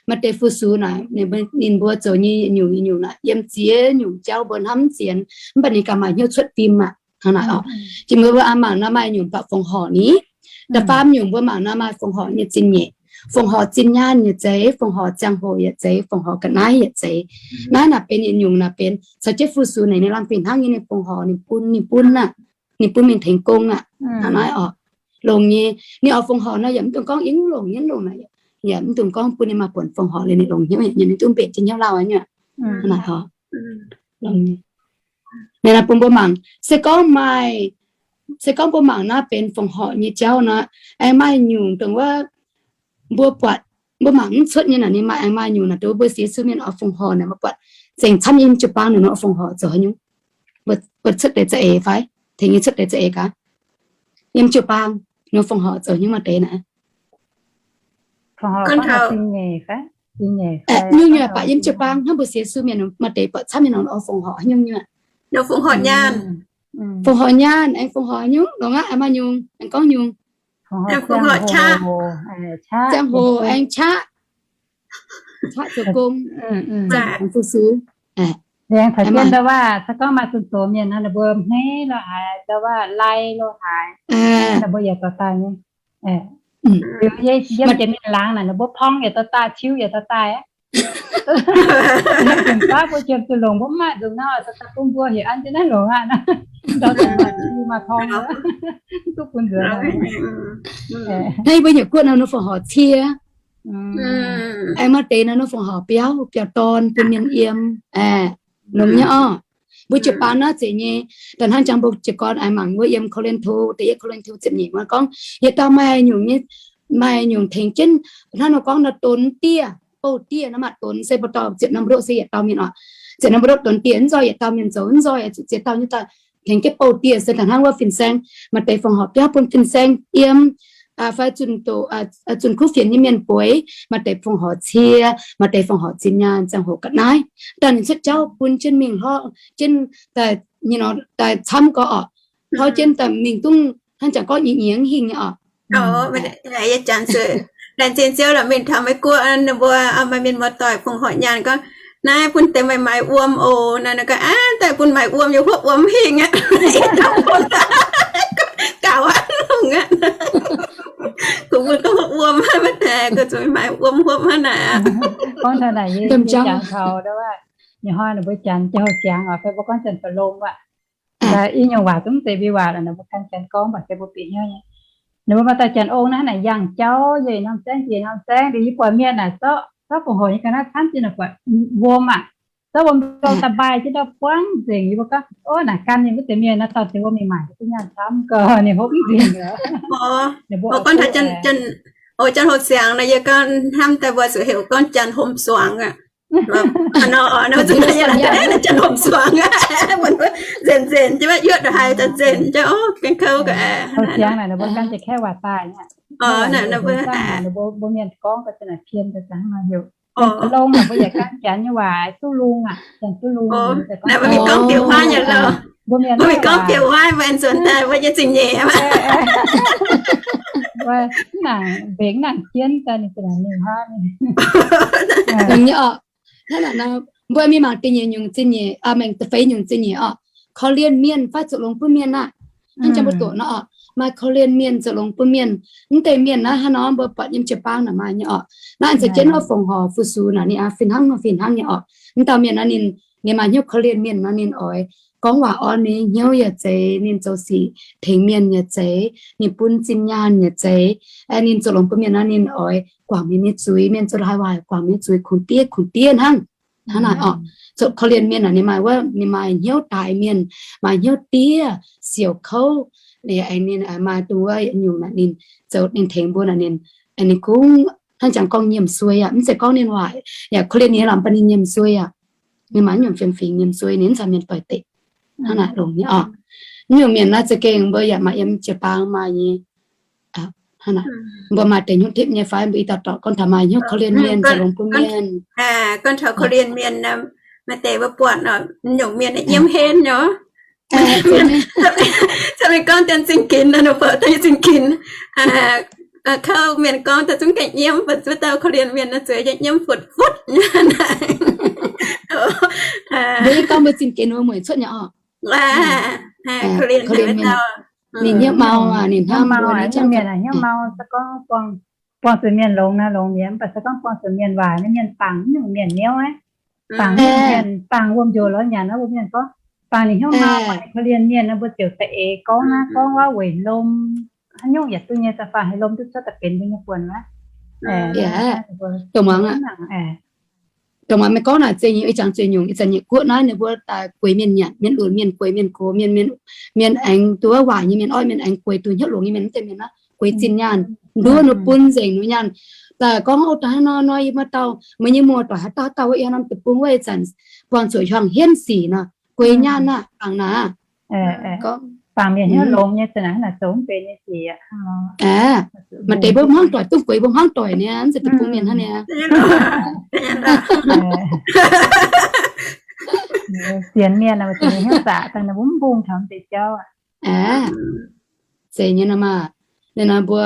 Maaih deix fu-sux naaic, ninh mbuo zoux nyei nyungc nyungc naaic yiem ziex nyungc jauv mbuo hnamv mv sienx, mv baac ninh ganh maaih hnyouv cuotv fim aqv. Hnangv naaic oc. Jiex mbuo mbuo mangc nor maaih nyungc baac fongc horc ni. Da'faam nyungc mbuo mangc nor maaih fongc horc nyei zingh nyeic, fongc horc zinh nyaanh yaac zeiz, fongc horc ziangh hoc yaac zeiz, fongc horc ga'naaiv yaac zeiz. Naaiv naaic benx yietc nyungc naaic benx caux jienv fu-sux naaic ninh lamh fih hnangv nyei, ninh fongc horc ninh bun, ninh bun aqv, ninh bun mingh tengx gong aqv. Hnangv naaiv oc. Longx nyei, ninh oix fongc horc nor yaac mv dungx gorngv yie mv longc, yie mv longc naaic, yaac mv dungx gorngv bun ninh maaih buonc fongc horc liuz ninh longx hnyouv, ninh duqv mbenc jienv hnyouv lauh aqv nyei. Hnangv naaic oc. Ninh bun mbuo mangc, se gorngv maaih, se gorngv mbuo mangc naaiv benx fongc horc nyei jauv nor, aengx maaih nyungc dongh wuov mbuo buatc, mbuo mangc mv cuotv nyei naaic, ninh maaih, aengx maaih nyungc naaic dongh mbuo sienx Yesu mienh oix fongc horc naaic, mbuo buatc zengc camv yiem jiu-baang naaic nor oix fongc horc zoux haaix nyungc? Mbuo cuotv deix za'eix fai? Tengx yie cuotv deix za'eix gaax. Yiem jiu-baang nor fongc horc zoux haaix nyungc maaih deix naaic? Nyungc-nyungc baac yiem jiu-baang hnangv mbuo sienx Yesu mienh maaih deix buatc camv nyei nor oix fongc horc haaix nyungc nyungc? Fongc horc nyaanh. Fongc horc nyaanh, aengx fongc horc haaix nyungc? Longx aqv, aengx maaih nyungc, aengx gorngv nyungc. Ziangh hoc aengx qaqv, qaqv zoux gong, aengx fu-sux. Aengx taux jienv ndau waac, se gorngv maaih zunh doz mienh nor, ninh mbuo hmeiv lo haaix, ndau waac lai lo haaix, ninh mbuo yaac dorh daaih nyei. Yiem jiex mingh laangz naaic, ninh mbuo porng yaac dorh daaih, tiuv yaac dorh daaih aqv. Mienh zunc baav mbuo jiem zuqc longc, mbuo mv maaih nzunc nor, dorh daaih bun mbuo heuc an jienv naaiv longx aqv. Ndau zuqc maaih tiuv maaih porng, mv duqv bun nzuonx. Naaiv mbuo nyei guoqv nor, ninh fongc horc cie. Aengx maaih deix nor, ninh fongc horc biauv, biauv-dorn bun mienh yiem. Longx nyei orqc. Mbuo jiu-baang naaiv zeiz nyei. Da'hnangv jangx mbuo jiez gorn aengx mangc wuov yiem Ko^lin^to, da'yietv Ko^lin^to ziepc nyeic wuov gorngv, yietc dauh maaih nyungc nyei, maaih nyungc tengx jienv, hnangv nor gorngv nor donx dieh, bouh dieh nor maaih donx se mbuo dorh ziepc norm mbu'ndongx se yietc dauh mienh oc. Ziepc norm mbu'ndongx donx dieh, mv nzoih yietc dauh mienh zoux, mv nzoih zuqc ziex dauh nyei daaih tengx jienv bouh dieh se da'hnangv wuov fin-saeng, maaih deix fongc horc biauv bun fin-saeng yiem, fai zunh doqc, zunh kuv fienx nyei mienh bueix, maaih deix fongc horc cie, maaih deix fongc horc zinh nyaanh, ziangh hoc ga'naaiv. Daaih ninh cuotv jauv bun jienv mingh hlorpv jienv daaih, daaih camv gau orqc. Hlorpv jienv daaih mingh dungv hnangv jangx gorngv nyiex nyiex hingh nyei orqc. Laengz zingh Ziouv lorqc, mingh taux Meiv Guoqv ninh mbuo maaih mienh muoz-doic fongc horc nyaanh gorngv, naaiv bun deix maaiz wuom oc. Naaiv gaax, aav, daaih bun maaiz wuom, yie huopv wuom hingh aqv. Gaux aqv, longx aqv. Kungx mbuo gorngv huopv wuom, maiv deix, gorngv zuqc maaiz wuom huopv hnangv naaic. Gorngv taux naaic, yie jangx taux, nyei hnoi ninh mbuo janx jiu-houx jangx oc, fai mbuo gorngv janx-ba'lom aqv. I nyungc waac zungv mv zeiz mbiv waac lorqc, ninh mbuo gan janx gorngv mv baac se mbuo bieqc hnyouv nyei. Ninh mbuo maaih dauh janx ong naaiv naaic yangh jauv, yie norm saengv, yie norm saengv, liuz yie buatc mienh naaic zorqv, zorqv fongc horc nyei ga'naaiv camv jienv naaic buatc wuom aqv. Zorqv wuom daaih mbaih jienv ndau buangv nzengc. Yie mbuo gorngv, ov, naaic gan ninh wuov deix mienh naaiv dauh deix wuom mingh maaic duqv nyaanh camv gau, ninh hopv mv nzengc. Janx-houx siangx naaic, yie gorngv hnamv daaih mbuo zuqc heuc gorngv janx-hom suangx aqv. Janx-hom suangx, nzenc nzenc jienv, yuoqv ndongc haaix nzenc jienv, ov, gengh kouv ga'aeqv. Mbuo gan jiex kaeqv waac daaih. Mbuo mienh gorngv ga'naaiv pien daaih zangv nor heuc. Longx naaic mbuo yaac gan janx nyei waac, duqv lungh aqv, janx duqv lungh. Mbuo mienh gorngv biouv huaav nyei lorqc. Mbuo mienh gorngv biouv huaav, mbuo aengx nzuonx daaih mbuo nyei zingh nyeic. Mbenc nangc jienv daaih ninh za'naaic mingh huaav. Hnangv naaic nor, mbuo mingh mangc da'nyeic nyungc zingh nyeic, mengh da'feix nyungc zingh nyeic orqc. Korv-lienh mienh fai zoux longx bun mienh aqv. Hnangv jangx mbuo doqc nor orqc, maaih korv-lienh mienh zoux longx bun mienh. Mv deix mienh naaiv hnangv nor mbuo buatc yiem jiu-baang naaic maaih nyei orqc. Naaiv za'gengh nor fongc horc fu-sux naaic ninh aqv fih hnangv nor fih hnangv nyei orqc. Mv dauh mienh nor ninh, ninh maaih hnyouv korv-lienh mienh nor ninh oix gorngv waac orn mienh hnyouv yaac zeiz, ninh zoux sic tengx mienh yaac zeiz, ninh bun zinh nyaanh yaac zeiz, ninh zoux longx bun mienh nor ninh oix guangc mienh nyei zuiz, mienh zoux haaix waac guangc mienh nyei zuiz kungx diev kungx diev hnangv. Hnangv naaic orqc. Zoux korv-lienh mienh naaic ninh maaih wuov, ninh maaih hnyouv daaix mienh, maaih hnyouv diev, siouc kouv, ninh aengx ninh maaih duqv wuov yietc nyungc naaic ninh zoux ninh tengx mbuo naaic ninh, ninh kungx hnangv jangx gorngv nyiemc suei aqv. Mv zeiz gorngv ninh waaic yaac korv-lienh ninh nyei lamz bun ninh nyiemc suei aqv. Ninh maaih nyungc fiem-fingx nyiemc suei ninh mv caux mienh doic deix. Hnangv naaic longx nyei orqc. Nyungc mienh naaiv za'gengh mbuo yaac maaih yiem jiu-baang maaih nyei. Mbuo maaih deix hnyouv tipv nyei fai mbuo i dauh dorc gorngv taux maaih hnyouv korv-lienh mienh, caux longx bun mienh. Gorngv taux korv-lienh mienh, maaih deix mbuo buatc nyungc mienh yiem henv nor. Mienh gorngv dien zingh ginx nor, ninh buatc dien zingh ginx. Kouv mienh gorngv daaih zungv gengh nyiemv, mv baac wuov dauh korv-lienh mienh nor zueiz yaac nyiemv futv-futv. Mbuo gorngv mbuo zingh ginx wuov mueic cuotv nyei orqc. Korv-lienh mienh ninh hnyouv mau, ninh hnamv mbuo nyei mienh hnyouv mau, se gorngv buangh zuqc mienh longx naaiv longx mi'aqv, mv baac se gorngv buangh zuqc mienh waaic naaiv mienh bangc nyungc mienh niouv aqv. Bangc mienh, bangc wuom njoux lorz nyanc naaiv wuom mienh gorngv, bangc ninh hnyouv mau, korv-lienh mienh naaiv mbuo ziouc da'eix gorngv naaiv gorngv wuov weic lomh, haaix nyungc yietc duqv nyei da'faanh haaix lomh duqv cuotv daaih benx mbuo nyei buonc aqv. Dongh muangx aqv. Dongh muangx meih gorngv naaic zeiz nyei, ih zanc zueiz nyungc, ih zanc nyei guoqv naaiv ninh mbuo daaih gueix mienh nyanc, mienh lunx mienh, gueix mienh gox mienh, mienh aengx duqv waaic nyei mienh, oix mienh aengx gueix duqv hnyouv longx nyei mienh, mv deix mienh naaiv gueix zinh nyaanh, nduov ninh bun nzengc ninh nyaanh. Daaih gorngv, o, daaih haaix nor nor yie maaih dauh, meih nyei muoz doic haaix dauh haaix dauh wuov, yie haaix norm deic-bung wuov, ih zanc buangh zuqc hiuang hienv sic nor, gueix nyaanh aqv, bangc naaic. Bangc mienh hnyouv longx nyei, za'naaic zoux mv benx nyei sic. Maaih deix mbuo hmuangv doic dungx gueix mbuo hmuangv doic niaa, mv zeiz deic-bung mienh hnangv niaa. Sienx mienh, mbuo hnyouv zaqc dangh ninh mbuo mv mbungh taux deix jauv aqv. Zeiz nyei nor maah. Ninh nor mbuo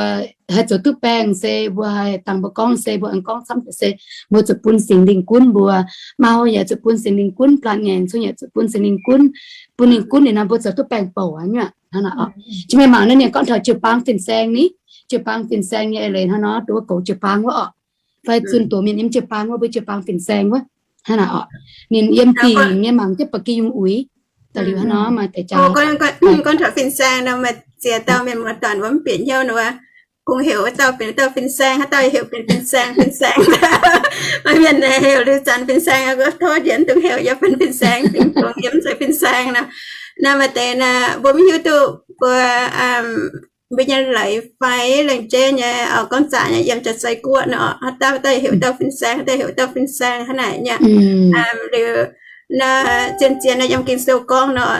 haih zoux duqv baengh se mbuo haih dangh mbuo gorngv se mbuo aengx gorngv camv se mbuo zuqc bun Singx Lingh gunv mbuo. Mau yaac zuqc bun Singx Lingh gunv, blatc ngaengc cong yaac zuqc bun Singx Lingh gunv. Bun ninh gunv ninh nor mbuo zoux duqv baengh bouc aqv nyuoqc. Hnangv naaic orqc. Jiex mienh mangc naaiv ninh gorngv taux jiu-baang fin-saeng ni, jiu-baang fin-saeng nyei eix leiz hnangv nor, duqv goux jiu-baang wuov orqc. Fai zunh doz mienh yiem jiu-baang wuov, mbuo jiu-baang fin-saeng wuov. Hnangv naaic orqc. Ninh yiem dingc nyei mangc jienv ba'gi yungh uix. Da'liuz hnangv nor maaih deix jaax. Gorngv taux fin-saeng nor, maaih ziex dauh mienh muoz-doic mbuo mv bieqc hnyouv nor, kungx heuc wuov dauh benx dauh fin-saeng, haaix dauh heuc benx fin-saeng, fin-saeng. Maaih mienh heuc liuz zanc fin-saeng, tov njiec dungx heuc yie benx fin-saeng, dingc dungx yie mv zeiz fin-saeng nor. Naaiv maaih deix naaic mbuo mv hiuv duqv mbuo mbuo nyei leiz fai lengc jeiv nyei gorngv zaqc nyei yiem Jaav-Zei Guoqv nor, haaix dauh daaih heuc dauh fin-saeng, haaix dauh heuc dauh fin-saeng hnangv naaic nyei. Liuz nor, zien-zien nor yiem Ging-Sou gorngv nor,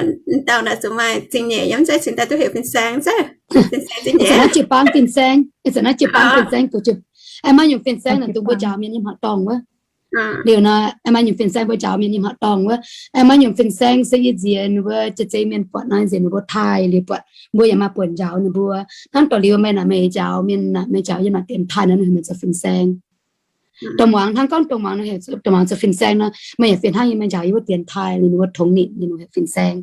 dauh naaic zuqc maaih zingh nyeic yiem, mv zeiz cingx daaih duqv heuc fin-saeng, mv zeiz. Ih zanc naaiv jiu-baang fin-saeng, ih zanc naaiv jiu-baang fin-saeng, aengx maaih nyungc fin-saeng naaic dongh mbuo njaaux mienh nyei hmuangv-dorngh wuov. Liuz nor, aengx maaih nyungc fin-saeng mbuo njaaux mienh nyei hmuangv-dorngh wuov. Aengx maaih nyungc fin-saeng se yie nziex ninh mbuo jiex zei mienh buatc nor, nziex ninh mbuo taaih liuz buatc mbuo yaac maaih buonc njaaux ninh mbuo. Hnangv dorh liuz meih naaic meih njaaux mienh naaic, meih njaaux yie maaih dienx taaih nor, ninh heuc meih zoux fin-saeng. Dongh muangx hnangv gorngv dongh muangx, dongh muangx zoux fin-saeng nor, meih yaac fih hnangv yie, meih njaaux yie mbuo dienx taaih liuz ninh mbuo tongx ninh, ninh heuc fin-saeng.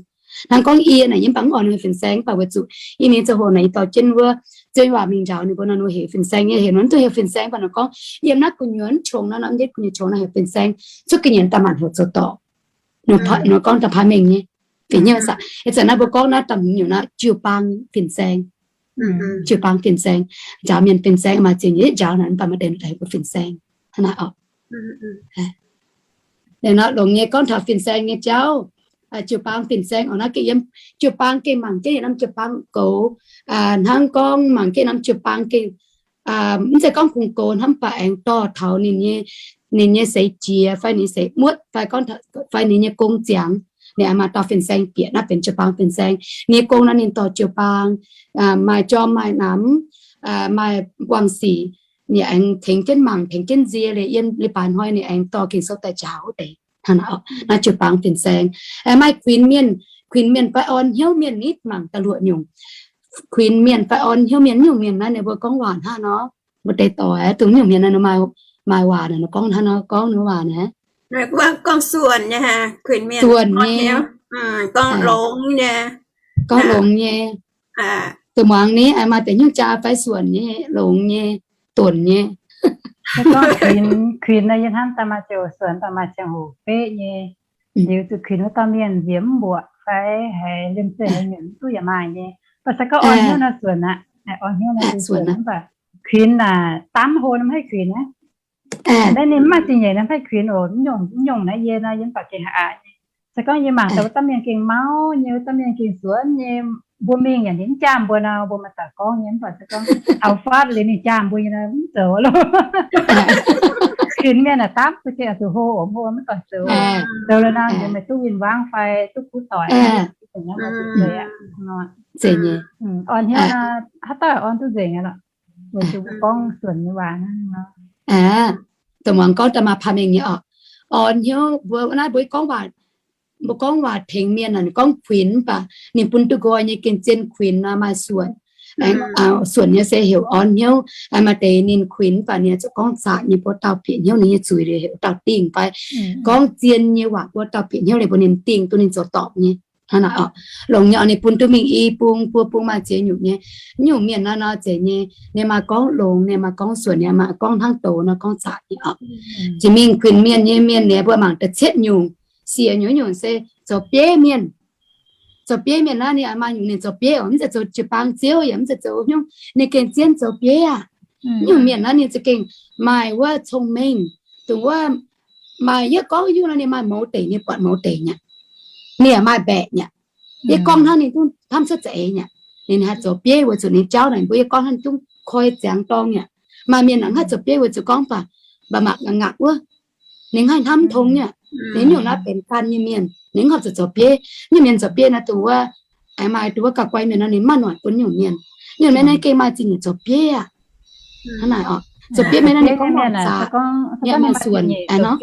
Hnangv gorngv yie naaic yie mv baac mv oix ninh fin-saeng, mv baac weic zuqc yie mingh ziangh hoc naaic yie dorh jienv wuov zien waac mingh njaaux ninh mbuo nor, ninh heuc fin-saeng nyei. Heuc nor mv duqv heuc fin-saeng, mv baac ninh gorngv yiem naaiv gu'nyuoz mv qongx nor, naaiv mv jeiv gu'nyuoz qongx nor heuc fin-saeng. Cuotv ga'nyiec daaih maanc hoc zoux dorngc. Ninh gorngv daaih pai mengh nyei. Fih nyei aqv. Ih zanc naaiv mbuo gorngv naaiv daaih hmz nyungc naaiv jiu-baang fin-saeng. Jiu-baang fin-saeng, njaaux mienh fin-saeng, maaih ziex nyungc njaaux naaic mv baac maaih deix daaih mbuo fin-saeng. Hnangv naaiv orqc. Longx nyei gorngv taux fin-saeng nyei jauv. Jiu-baang fin-saeng oc, naaiv gengh yiem jiu-baang gengh mangc jienv yietc norm jiu-baang goux. Hnangv gorngv mangc jienv norm jiu-baang gengh mv zeiz gorngv kungx goux hnangv, mv baac aengx dorh taux ninh nyei, ninh nyei seix jiex fai ninh seix muotv fai gorngv fai ninh nyei gong ziangx, ninh aengx maaih dauh fin-saeng bieqc, naaiv benx jiu-baang fin-saeng. Ninh nyei gong nor ninh dorh jiu-baang, maaih jorm maaih namx, maaih buangh sic, ninh aengx tengx jienv mangc, tengx jienv nzie liuz, yiem leiz-baaix hnoi ninh aengx dorh Ging-Sou daaih njaaux wuov deix. Hnangv naaiv orqc, naaiv jiu-baang fin-saeng. Maaih kuinx mienh, kuinx mienh fai orn hnyouv mienh nitv mangc da'luoqc nyungc. Kuinx mienh fai orn hnyouv mienh, nyungc mienh naaiv ninh mbuo gorngv waac hnangv nor, mbuo deix doic dongh nyungc mienh naaiv maaih, maaih waac naaic, gorngv hnangv nor, gorngv ninh waac naaic. Gorngv suonc nyei, kuinx mienh suonc nyei, gorngv longx nyei. Gorngv longx nyei. Dongh muangx ni, maaih deix hnyouv jaa fai suonc nyei, longx nyei, donx nyei. Gorngv kuinx, kuinx naaiv yie hnamv daaih maaih ziangh hoc suonc, daaih maaih ziangh hoc beqv nyei. Liuz zuqc kuinx wuov dauh mienh nziex mv mbuoqc fai haiz liemh zeih haiz nyunc mv duqv yaac maaih nyei. Mv baac se gorngv orn hnyouv nor suonc aqv. Orn hnyouv nor suonc aqv. Mv baac kuinx naaic, daav hlo nor mv haih kuinx aqv. Naaiv ninh mv maaih zingh nyeic naaiv mv haih kuinx oc. Mv nyungc, mv nyungc naaiv yie nor, yie mv baac gengh haiz aqc nyei. Se gorngv yie mangc daaih wuov dauh mienh gengh mauv nyei, wuov dauh mienh gengh suonx nyei, mbuo mingh yaac ninh mv jaam mbuo nor, mbuo maaih daaih gorngv nyei. Mv baac se gorngv taux fatv liuz ninh jaam mbuo nyei nor, mv zoux loh. Kuinx mienh naaic dapv se gengh zuqc hlo oc, mbuo mv doic zoux. Zoux liuz nor, meih duqv win-wangv fai duqv kuv doic. Zeiz nyei. Orn hnyouv nor, haaix dauh orn duqv nzengc aqv lorqc. Weic zuqc mbuo gorngv suonc nyei waac. Dongh muangx gorngv daaih maaih paav mengh nyei oc. Orn hnyouv mbuo naaiv mbuo gorngv waac, mbuo gorngv waac tengx mienh naaic, gorngv kuinx mv baac ninh bun duqv nqoi nyei gengh zien kuinx nor maaih suonc. Suonc nyei se heuc orn hnyouv. Maaih deix ninh kuinx mv baac ninh zuqc gorngv zaqc nyei, buo dauh bieqc hnyouv ninh nyei zuiz liuz heuc dauh dingh fai gorngv zien nyei waac buo dauh bieqc hnyouv liuz mbuo ninh dingh duqv ninh zoux dorngc nyei. Hnangv naaic oc. Longx nyei oc, ninh bun duqv mingh i bung buo bung maaih ziex nyungc nyei. Nyungc mienh naaiv nor zeiz nyei, ninh maaih gorngv longx, ninh maaih gorngv suonc, ninh maaih gorngv hnangv doz nor gorngv zaqc nyei oc. Jiex mingh kuinx mienh nyei mienh ninh mbuo mangc da'cietv nyungc, siec nyungc nyungc se zoux bieiv mienh. Zoux bieiv mienh naaiv ninh maaih nyungc ninh zoux bieiv oc, mv zeiz zoux jiu-baang ziouv yaac mv zeiz zoux hnyouv, ninh gengh zien zoux bieiv aqv. Nyungc mienh naaiv ninh za'gengh maaih wuov cong-mengh, dongh wuov maaih yietv gorngv hnyouv nor ninh maaih mouz deic nyei, buatc mouz deic nyei. Ninh yaac maaih mbaeqc nyei. Yietv gorngv hnangv ninh duqv hnamv cuotv za'eix nyei. Ninh haih zoux bieiv weic zuqc ninh jauv naaic mbuo yietv gorngv hnangv ninh duqv koi ziangx dorng nyei. Maaih mienh naaic haih zoux bieiv weic zuqc gorngv baac mba'maah ngangc wuov, ninh haih hnamv tong nyei. Ninh nyungc naaiv benx ganh nyei mienh, ninh mv horpc zuqc zoux bieiv. Nyungc mienh zoux bieiv naaiv dongh wuov, aengx maaih dongh wuov gauh guai mienh nor ninh maiv noic bun nyungc mienh. Nyungc mienh naaiv gengh maaih zingh nyeic zoux bieiv aqv. Hnangv naaic oc, zoux bieiv mienh naaiv ninh gorngv mienh aqv, suonc aqv nor.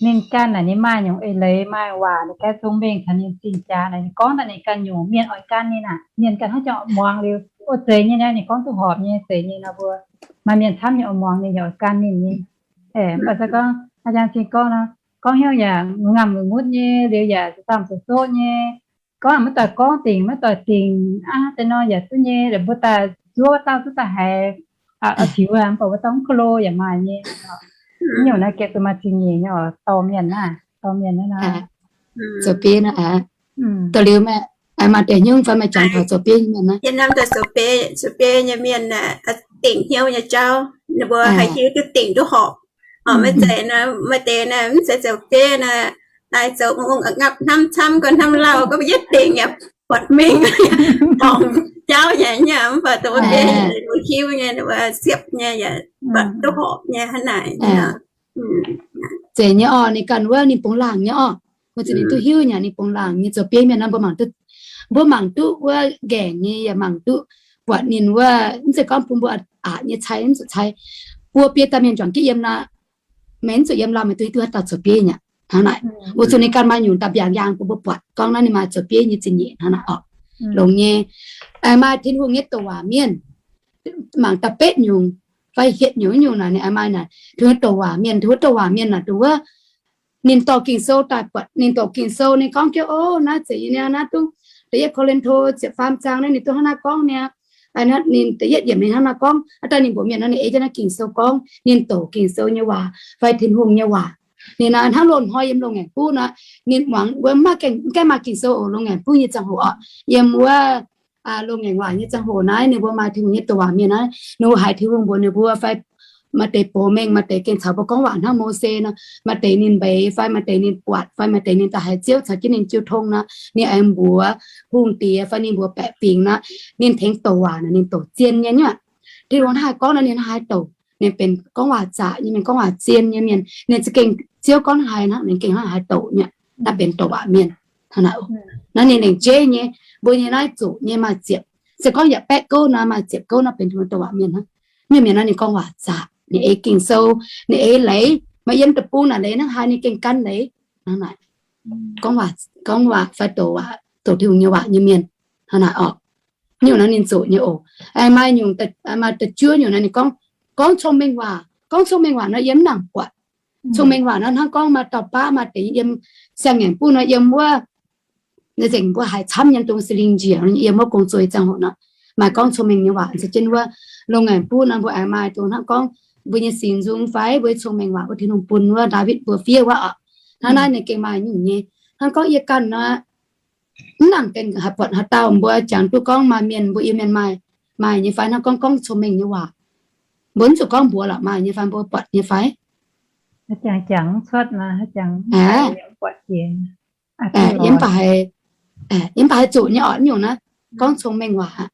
Ninh ganh naaic ninh maaih nyungc eix-leiz, maaih waac, ninh ganh cong-mengh caux ninh zingh jaax naaic, ninh gorngv daaih ninh ganh nyungc mienh oix gan ninh aqv. Mienh ganh hnangv jangx oix muangx liuz, o, zeiz nyei naaiv, ninh gorngv duqv horpc nyei, zeiz nyei nor mbuo. Maaih mienh camv nyei oix muangx ninh yaac oix gan ninh nyei. Mv baac se gorngv a'jang cing gorngv nor, gorngv hnyouv yaac ngaamv mutv nyei, liuz yaac zoqc zaamv zoqc soqv nyei. Gorngv maiv doic gorngv dingc, maiv doic dingc aqv, deix nor yaac duqv nyei, mbuo daaih zuov wuov dauh duqv daaih haiz tiux aqv, mv baac wuov dauh mv ko lo yaac maaih nyei. Mv nyungc naaiv gengh duqv maaih zingh nyeic nyei oc, dorh mienh naaiv, dorh mienh naaiv nor. Zoux bieiv naaiv aqv. Da'liuz maaih deix hnyouv fai maaih jangx taux zoux bieiv nyei mienh naaiv. Zoux bieiv nyei mienh dingc hnyouv nyei jauv, ninh mbuo haih hiuv duqv dingc duqv horpc. Maiv zeiz, maaih deix naaiv mv zeiz zoux bieiv naaiv, daaih zoux ong-ong ngapv, hnamv camv gau, hnamv lauh gau, mbuo yietv dingc yaac buatc mengh, dorngc jauv nyei, mv baac dongh wuov bieiv mbuo hiuv nyei, mbuo siepv nyei, yaac buatc duqv horpc nyei hnangv naaic. Zeiz nyei oc, ninh ganh wuov ninh bungx laangc nyei oc. Weic zuqc ninh duqv hiuv nyei, ninh bungx laangc nyei. Zoux bieiv mienh naaiv mbuo mangc duqv, mbuo mangc duqv wuov nqaengc nyei, yaac mangc duqv buatc ninh wuov, mv zeiz gorngv bun mbuo aqc nyei cai, mv zuqc cai. Buo biei daaih mienh juangc jienv yiem nor, meih mv zuqc yiem lauh, meih duqv hiuv duqv haaix dauh zoux bieiv nyei. Hnangv naaic, weic zuqc ninh ganh maaih nyungc daaih mbiaangx yangh bun mbuo buatc gorngv naaiv ninh maaih zoux bieiv nyei zingh nyeic hnangv naaic oc. Longx nyei. Maaih Tin-Hungh nyei douc waac mienh, mangc da'betv nyungc fai hietc nyungc nyungc naaic, ninh maaih naaic, Tin-Hungh douc waac mienh, Tin-Hungh douc waac mienh naaic, dongh wuov ninh dorh Ging-Sou daaih buatc, ninh doqc Ging-Sou, ninh gorngv jienv, o, naaiv zeiz nyei, naaiv dongh da'yietv Ko^lin^to ziepc faam zaang naaiv ninh duqv hnangv naaiv gorngv nyei. Ninh da'yietv yiemc ninh hnangv naaiv gorngv. Aav daaih ninh mbuox mienh nor, ninh ei jienv naaiv Ging-Sou gorngv, ninh doqc Ging-Sou nyei waac fai Tin-Hungh nyei waac. Ninh hnangv loz-hnoi yiem loz-ngaengc buv nor, ninh muangx wuov maiv gaengh, gaengh maaih Ging-Sou oc, loz-ngaengc buv nyei ziangh hoc oc, yiem wuov loz-ngaengc waac nyei ziangh hoc naaiv, ninh mbuo maaih Tin-Hungh nyei douc waac mienh naaiv, ninh mbuo haiz Tin-Hungh mbuox ninh mbuo fai maaih deix box mengh, maaih deix gengh caux mbuo gorngv waac hnangv Mose nor, maaih deix ninh mbeix fai maaih deix ninh buatc fai maaih deix ninh daaih haiz Ziouv caux jienv ninh jiu tong nor, ninh aengx mbuox hungh diex fai ninh mbuox baeqc fingx nor, ninh tengx douc waac naaic ninh douc zien nyei nyuoqc. Tin-Hungh hnangv haaix gorngv nor ninh hnangv haaix douc. Ninh benx gorngv waac zaqc nyei mienh, gorngv waac zien nyei mienh. Ninh za'gengh Ziouv gorngv hnangv haaix nor ninh gengh hnangv haaix douc nyei. Naaiv benx douc waac mienh. Naaiv ninh lengc jeiv nyei, mbuo nyei naaiv zuqc nyei maaih ziepc. Se gorngv yaac baeqv gouv nor maaih ziepc gouv nor benx douc waac mienh hnangv. Nyungc mienh nor ninh gorngv waac zaqc, ninh ei Ging-Sou, ninh ei leiz, maaih yiem deic-bung naaic leiz hnangv haaix ninh gengh gan leiz. Hnangv naaic, gorngv waac, gorngv waac fai douc waac, douc Tin-Hungh nyei waac nyei mienh. Hnangv naaic oc. Nyungc naaiv ninh zuqc nyei oc. Maaih nyungc, maaih da'juov nyungc naaiv ninh gorngv, gorngv cong-mengh waac, gorngv cong-mengh waac nor yiem mv nangc buatc. Cong-mengh waac nor hnangv gorngv maaih dauh baav maaih deix yiem siang-ngaengc buv nor yiem wuov, nzengc mbuo haiz camv nyei dongh Singx Lingh njiec yiem wuov gong-zoh nyei ziangh hoc nor, maaih gorngv cong-mengh nyei waac se jienv wuov. Loz-ngaengc buv nor mbuo aengx maaih dongh hnangv gorngv mbuo nyei singx nzung fai mbuo nyei cong-mengh waac wuov Tin-Hungh bun wuov Ndaawitv mbuo fiev wuov oc. Hnangv naaiv ninh gengh maaih nyungc nyei. Hnangv gorngv yie ganh nor, mv nangc gengh haaix buatc haaix dauh mbuo jangx duqv gorngv maaih mienh mbuo Iu-Mienh maaih, maaih nyei fai hnangv gorngv gorngv cong-mengh nyei waac. Mbuo mv zuqc gorngv mbuox lorqc, maaih nyei fai mbuo buatc nyei fai? Yie mv baac, yie mv baac haih zuqc nyei orqc, nyungc naaiv gorngv cong-mengh waac.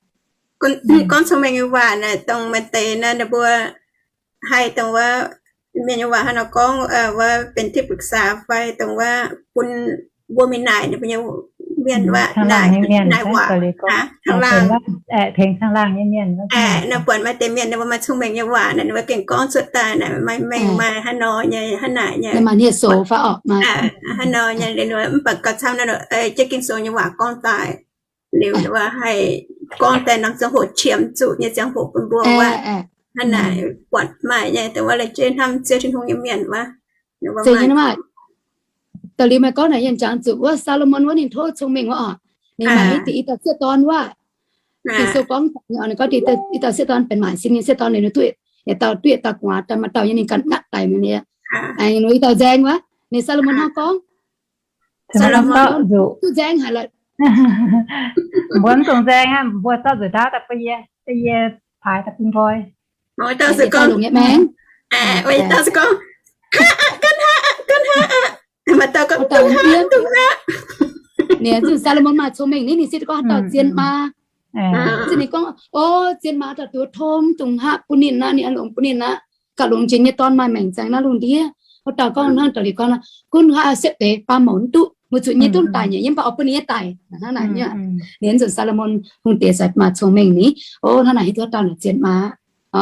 Gorngv cong-mengh nyei waac naaic, dongh maaih deix naaiv ninh mbuo haih dongh wuov mienh nyei waac hnangv nor gorngv, wuov benx ที่ปรึกษา fai dongh wuov bun mbuo mingh naaic ninh mbuo nyei mienh waac, naaic waac, tengx caangh laangh nyei mienh. Naaiv buatc maaih deix mienh ninh mbuo maaih cong-mengh nyei waac naaic, ninh mbuo gengh gorngv cuotv daaih naaic, maaih mengh maaih hnangv nor nyei, hnangv naaic nyei, maaih hniev-sou fai orqc, hnangv nor nyei. Liuz mv baac gauh camv naaiv, jienv Ging-Sou nyei waac gorngv daaih liuz, ninh mbuo haih gorngv daaih norm ziangh hoc qiemx zuqc nyei ziangh hoc bun mbuo wuov. Hnangv naaic buatc maaih nyei dongh wuov la'jiex hnamv Ziouv Tin-Hungh nyei mienh wuov. Da'liuz meih gorngv naaic yienh jangx zuqc wuov Saa^lo^morn wuov ninh tov cong-mengh wuov orqc. Ninh maaih i dauh sieqv dorn wuov. Ging-Sou gorngv, ninh gorngv i dauh sieqv dorn benx maanc sin nyei sieqv dorn, ninh duqv yietc dauh, duqv yietc dauh gu'nguaaz, maaih dauh nyei ninh ganh ngatv daic mi'aqv. Ninh i dauh nzaeng wuov, ninh Saa^lo^morn hnangv gorngv, duqv nzaeng haic lorqc. Mbuo mv dungx nzaeng aqv, mbuo zorqv nzueic ndaauv daaih bun yie, yie paaix daaih bun nqoi. Longc nyei maengx. Ninh Saa^lo^morn maaih cong-mengh ni, ninh se gorngv haaix dauh zien maa. Se ninh gorngv, o, zien maa dauh duqv tong, dungx hapv bun ninh aqv, ninh longx bun ninh aqv. Gauh longx jiex nyei dorn maaih maengc zaeng naaiv lungh ndiev. Wuov dauh gorngv hnangv da'liuz gorngv, gunv haaix sepv deix baa mouc mv duqv, weic zuqc nyei duqv daic nyei, yie mv baac oix bun ninh nyei daic. Hnangv naaic, ninh nzunc Saa^lo^morn hungh diex se maaih cong-mengh ni. O, hnangv naaic hiuv duqv dauh naaic zien maa. O,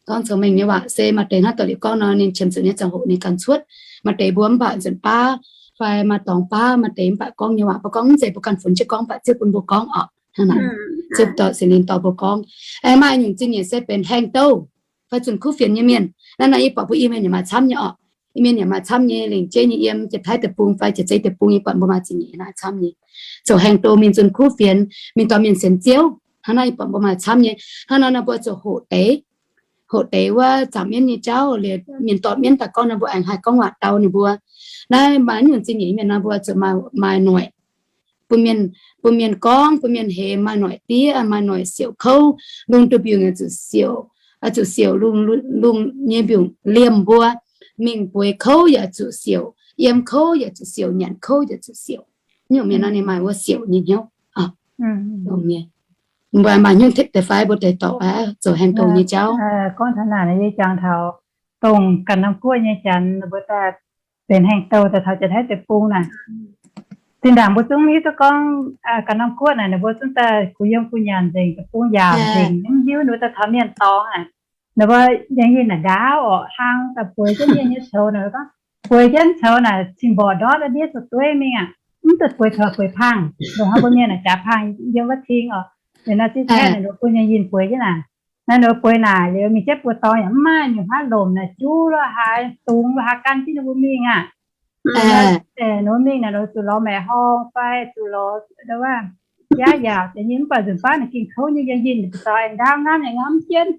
gorngv cong-mengh nyei waac se maaih deix hnangv da'liuz gorngv nor, ninh qiemx zuqc nyei ziangh hoc ninh ganh cuotv. Maaih deix mbuo mv baac nzunc baav fai maaih dorngx baav, maaih deix mv baac gorngv nyei waac mbuo gorngv mv zeiz mbuo ganh funx jienv gorngv, mv baac Ziouv bun mbuo gorngv orqc. Hnangv naaic, Ziouv dorh Singx Lingh dorh mbuo gorngv. Aengx maaih nyungc zingh nyeic se benx haengh douh fai zunh kuv fienx nyei mienh. Naaiv nor yie buatc mbuo Iu-Mienh yaac maaih camv nyei orqc. Iu-Mienh yaac maaih camv nyei, lengc jeiv nyei yiem Janx-Taiv deic-bung fai Janx-Zei deic-bung yie buatc mbuo maaih zingh nyeic naaiv camv nyei. Zoux haengh douh mingh zunh kuv fienx, mingh dorh mienh sienx Ziouv. Hnangv naaiv yie buatc mbuo maaih camv nyei. Hnangv nor nor mbuo zoux hoqc deix, hoqc deix wuov zaangc mienv nyei jauv, liuz mienh dorh mienv daaih gorngv nor mbuo aengx haih gorngv waac dau ninh mbuo. Naaiv maaih nyungc zingh nyeic mienh nor mbuo zuqc maaih noic. Bun mienh, bun mienh gorngv, bun mienh hemx, maaih noic diev, maaih noic siouc kouv, lungh ndorm-biungc yaac zuqc siouc, zuqc siouc lungh, lungh nyei mbiungc liemh mbuo. Mingh bueix kouv yaac zuqc siouc, yiem kouv yaac zuqc siouc, nyanc kouv yaac zuqc siouc. Nyungc mienh nor ninh maaih wuov siouc nyei hnyouv. Mbuo maaih hnyouv titv deix fai mbuo deix dorc zoux haengh douh nyei jauv. Gorngv taux naaic yie jangx taux dongh ganh norm guoqv nyei janx mbuo daaih benx haengh douh daaih taux Janx-Taiv deic-bung naaic. Zinh ndaangc mbuo zungv hiuv duqv gorngv ganh norm guoqv naaic ninh mbuo zungv daaih guv yiem guv nyanc nzengc, deic-bung yaauc nzengc, mv hiuv ninh mbuo daaih taux mienh dorngx aqv. Ninh mbuo yangh yinh naaic ndaauv orqc, hlang daaih bueix jienv mienh nyei coux naaic, gorngv bueix jienv coux naaic cin-mborqc ndortv ndiev zuqc dueiv mingh aqv. Mv duqv bueix coux bueix pangh, ndongc hnangv mbuo mienh naaic jaax pangh yiem wuov ting orqc. Liuz naaiv ziex kaeqv naaic ninh mbuo bun yangh yinh bueix jienv naaic. Naaiv ninh mbuo bueix naaic liuz mingh jienv buoz dorngx yaac mv maaih nyungc haav lomc naaic juv lo haaix, dungz lo haaix gan jienv ninh mbuo mingh aqv. Ninh mbuo mingh naaic zuqc lorz maengc horngh fai zuqc lorz wuov jaav yaauc deix nyei, mv baac nzunc baav naaic gengh kouv nyei, yangh yinh ninh mbuo zaux aengx ndaauv ngamv nyei ngamv jienv.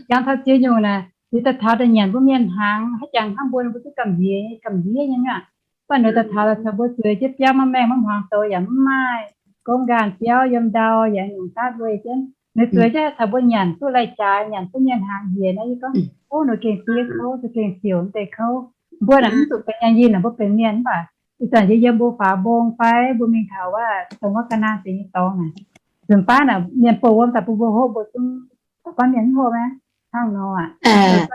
Jangx taux ziex nyungc naaic, liuz daaih taux daaih nyanc mbuo mienh hnaangx, haaix jangx hnangv mbuo, mbuo duqv gamh nziex, gamh nziex nyei aqv. Mv baac ninh daaih taux laaix caux mbuo zueiz jienv biauv maiv maengh maiv hmuangx douz yaac mv maaih, gong nqaanh biauv yiem ndau yaac nyungc daav luei jienv. Ninh zueiz jienv caux mbuo nyanc duqv lai-jaaix, nyanc duqv mienh hnaangx njiec naaiv, yie gorngv, ov, ninh gengh diev kouv, za'gengh siouc deix kouv. Mbuo naaic mv zuqc benx yangh yinh naaic mbuo benx mienh mv baac ih zanc yie yiem mbuo faaux mbong fai mbuo mingh taux wuov dongh wuov ga'naaiv deix nyei dorngx naaic, nzunc baav naaic mienh bouh wuom daaih bun mbuo hopv, mbuo zungv da'faanh mienh mv hopv aqv. Hnangv nor aqc,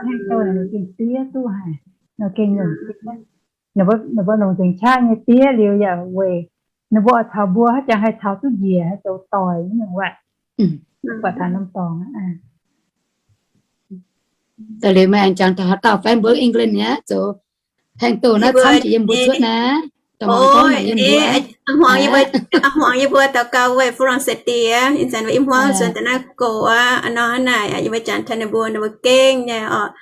ninh haengh douh naaic ninh gengh diev duqv haic, ninh gengh nyungc diev. Ninh mbuo longc nzengc qaqv nyei diev liuz yaac weic ninh mbuo oix taux mbuo haaix jangx haih taux duqv njiec, haih zoux doic nyungc wuov. Buatc taux norm dorngx. Da'liuz meih aengx jangx taux haaix dauh fai mbuo England nyei zoux haengh douh naaiv camv jiex yiem mbuo cuotv naaiv. Hmuangx yie mbuo daux gaux weic Fu^lan^se diex, ih zanc i hmuangx nzuonx daaih naaiv gox aqv, nor hnangv naaic, yie mbuo janx taux ninh mbuo, ninh mbuo gengh nyei orqc.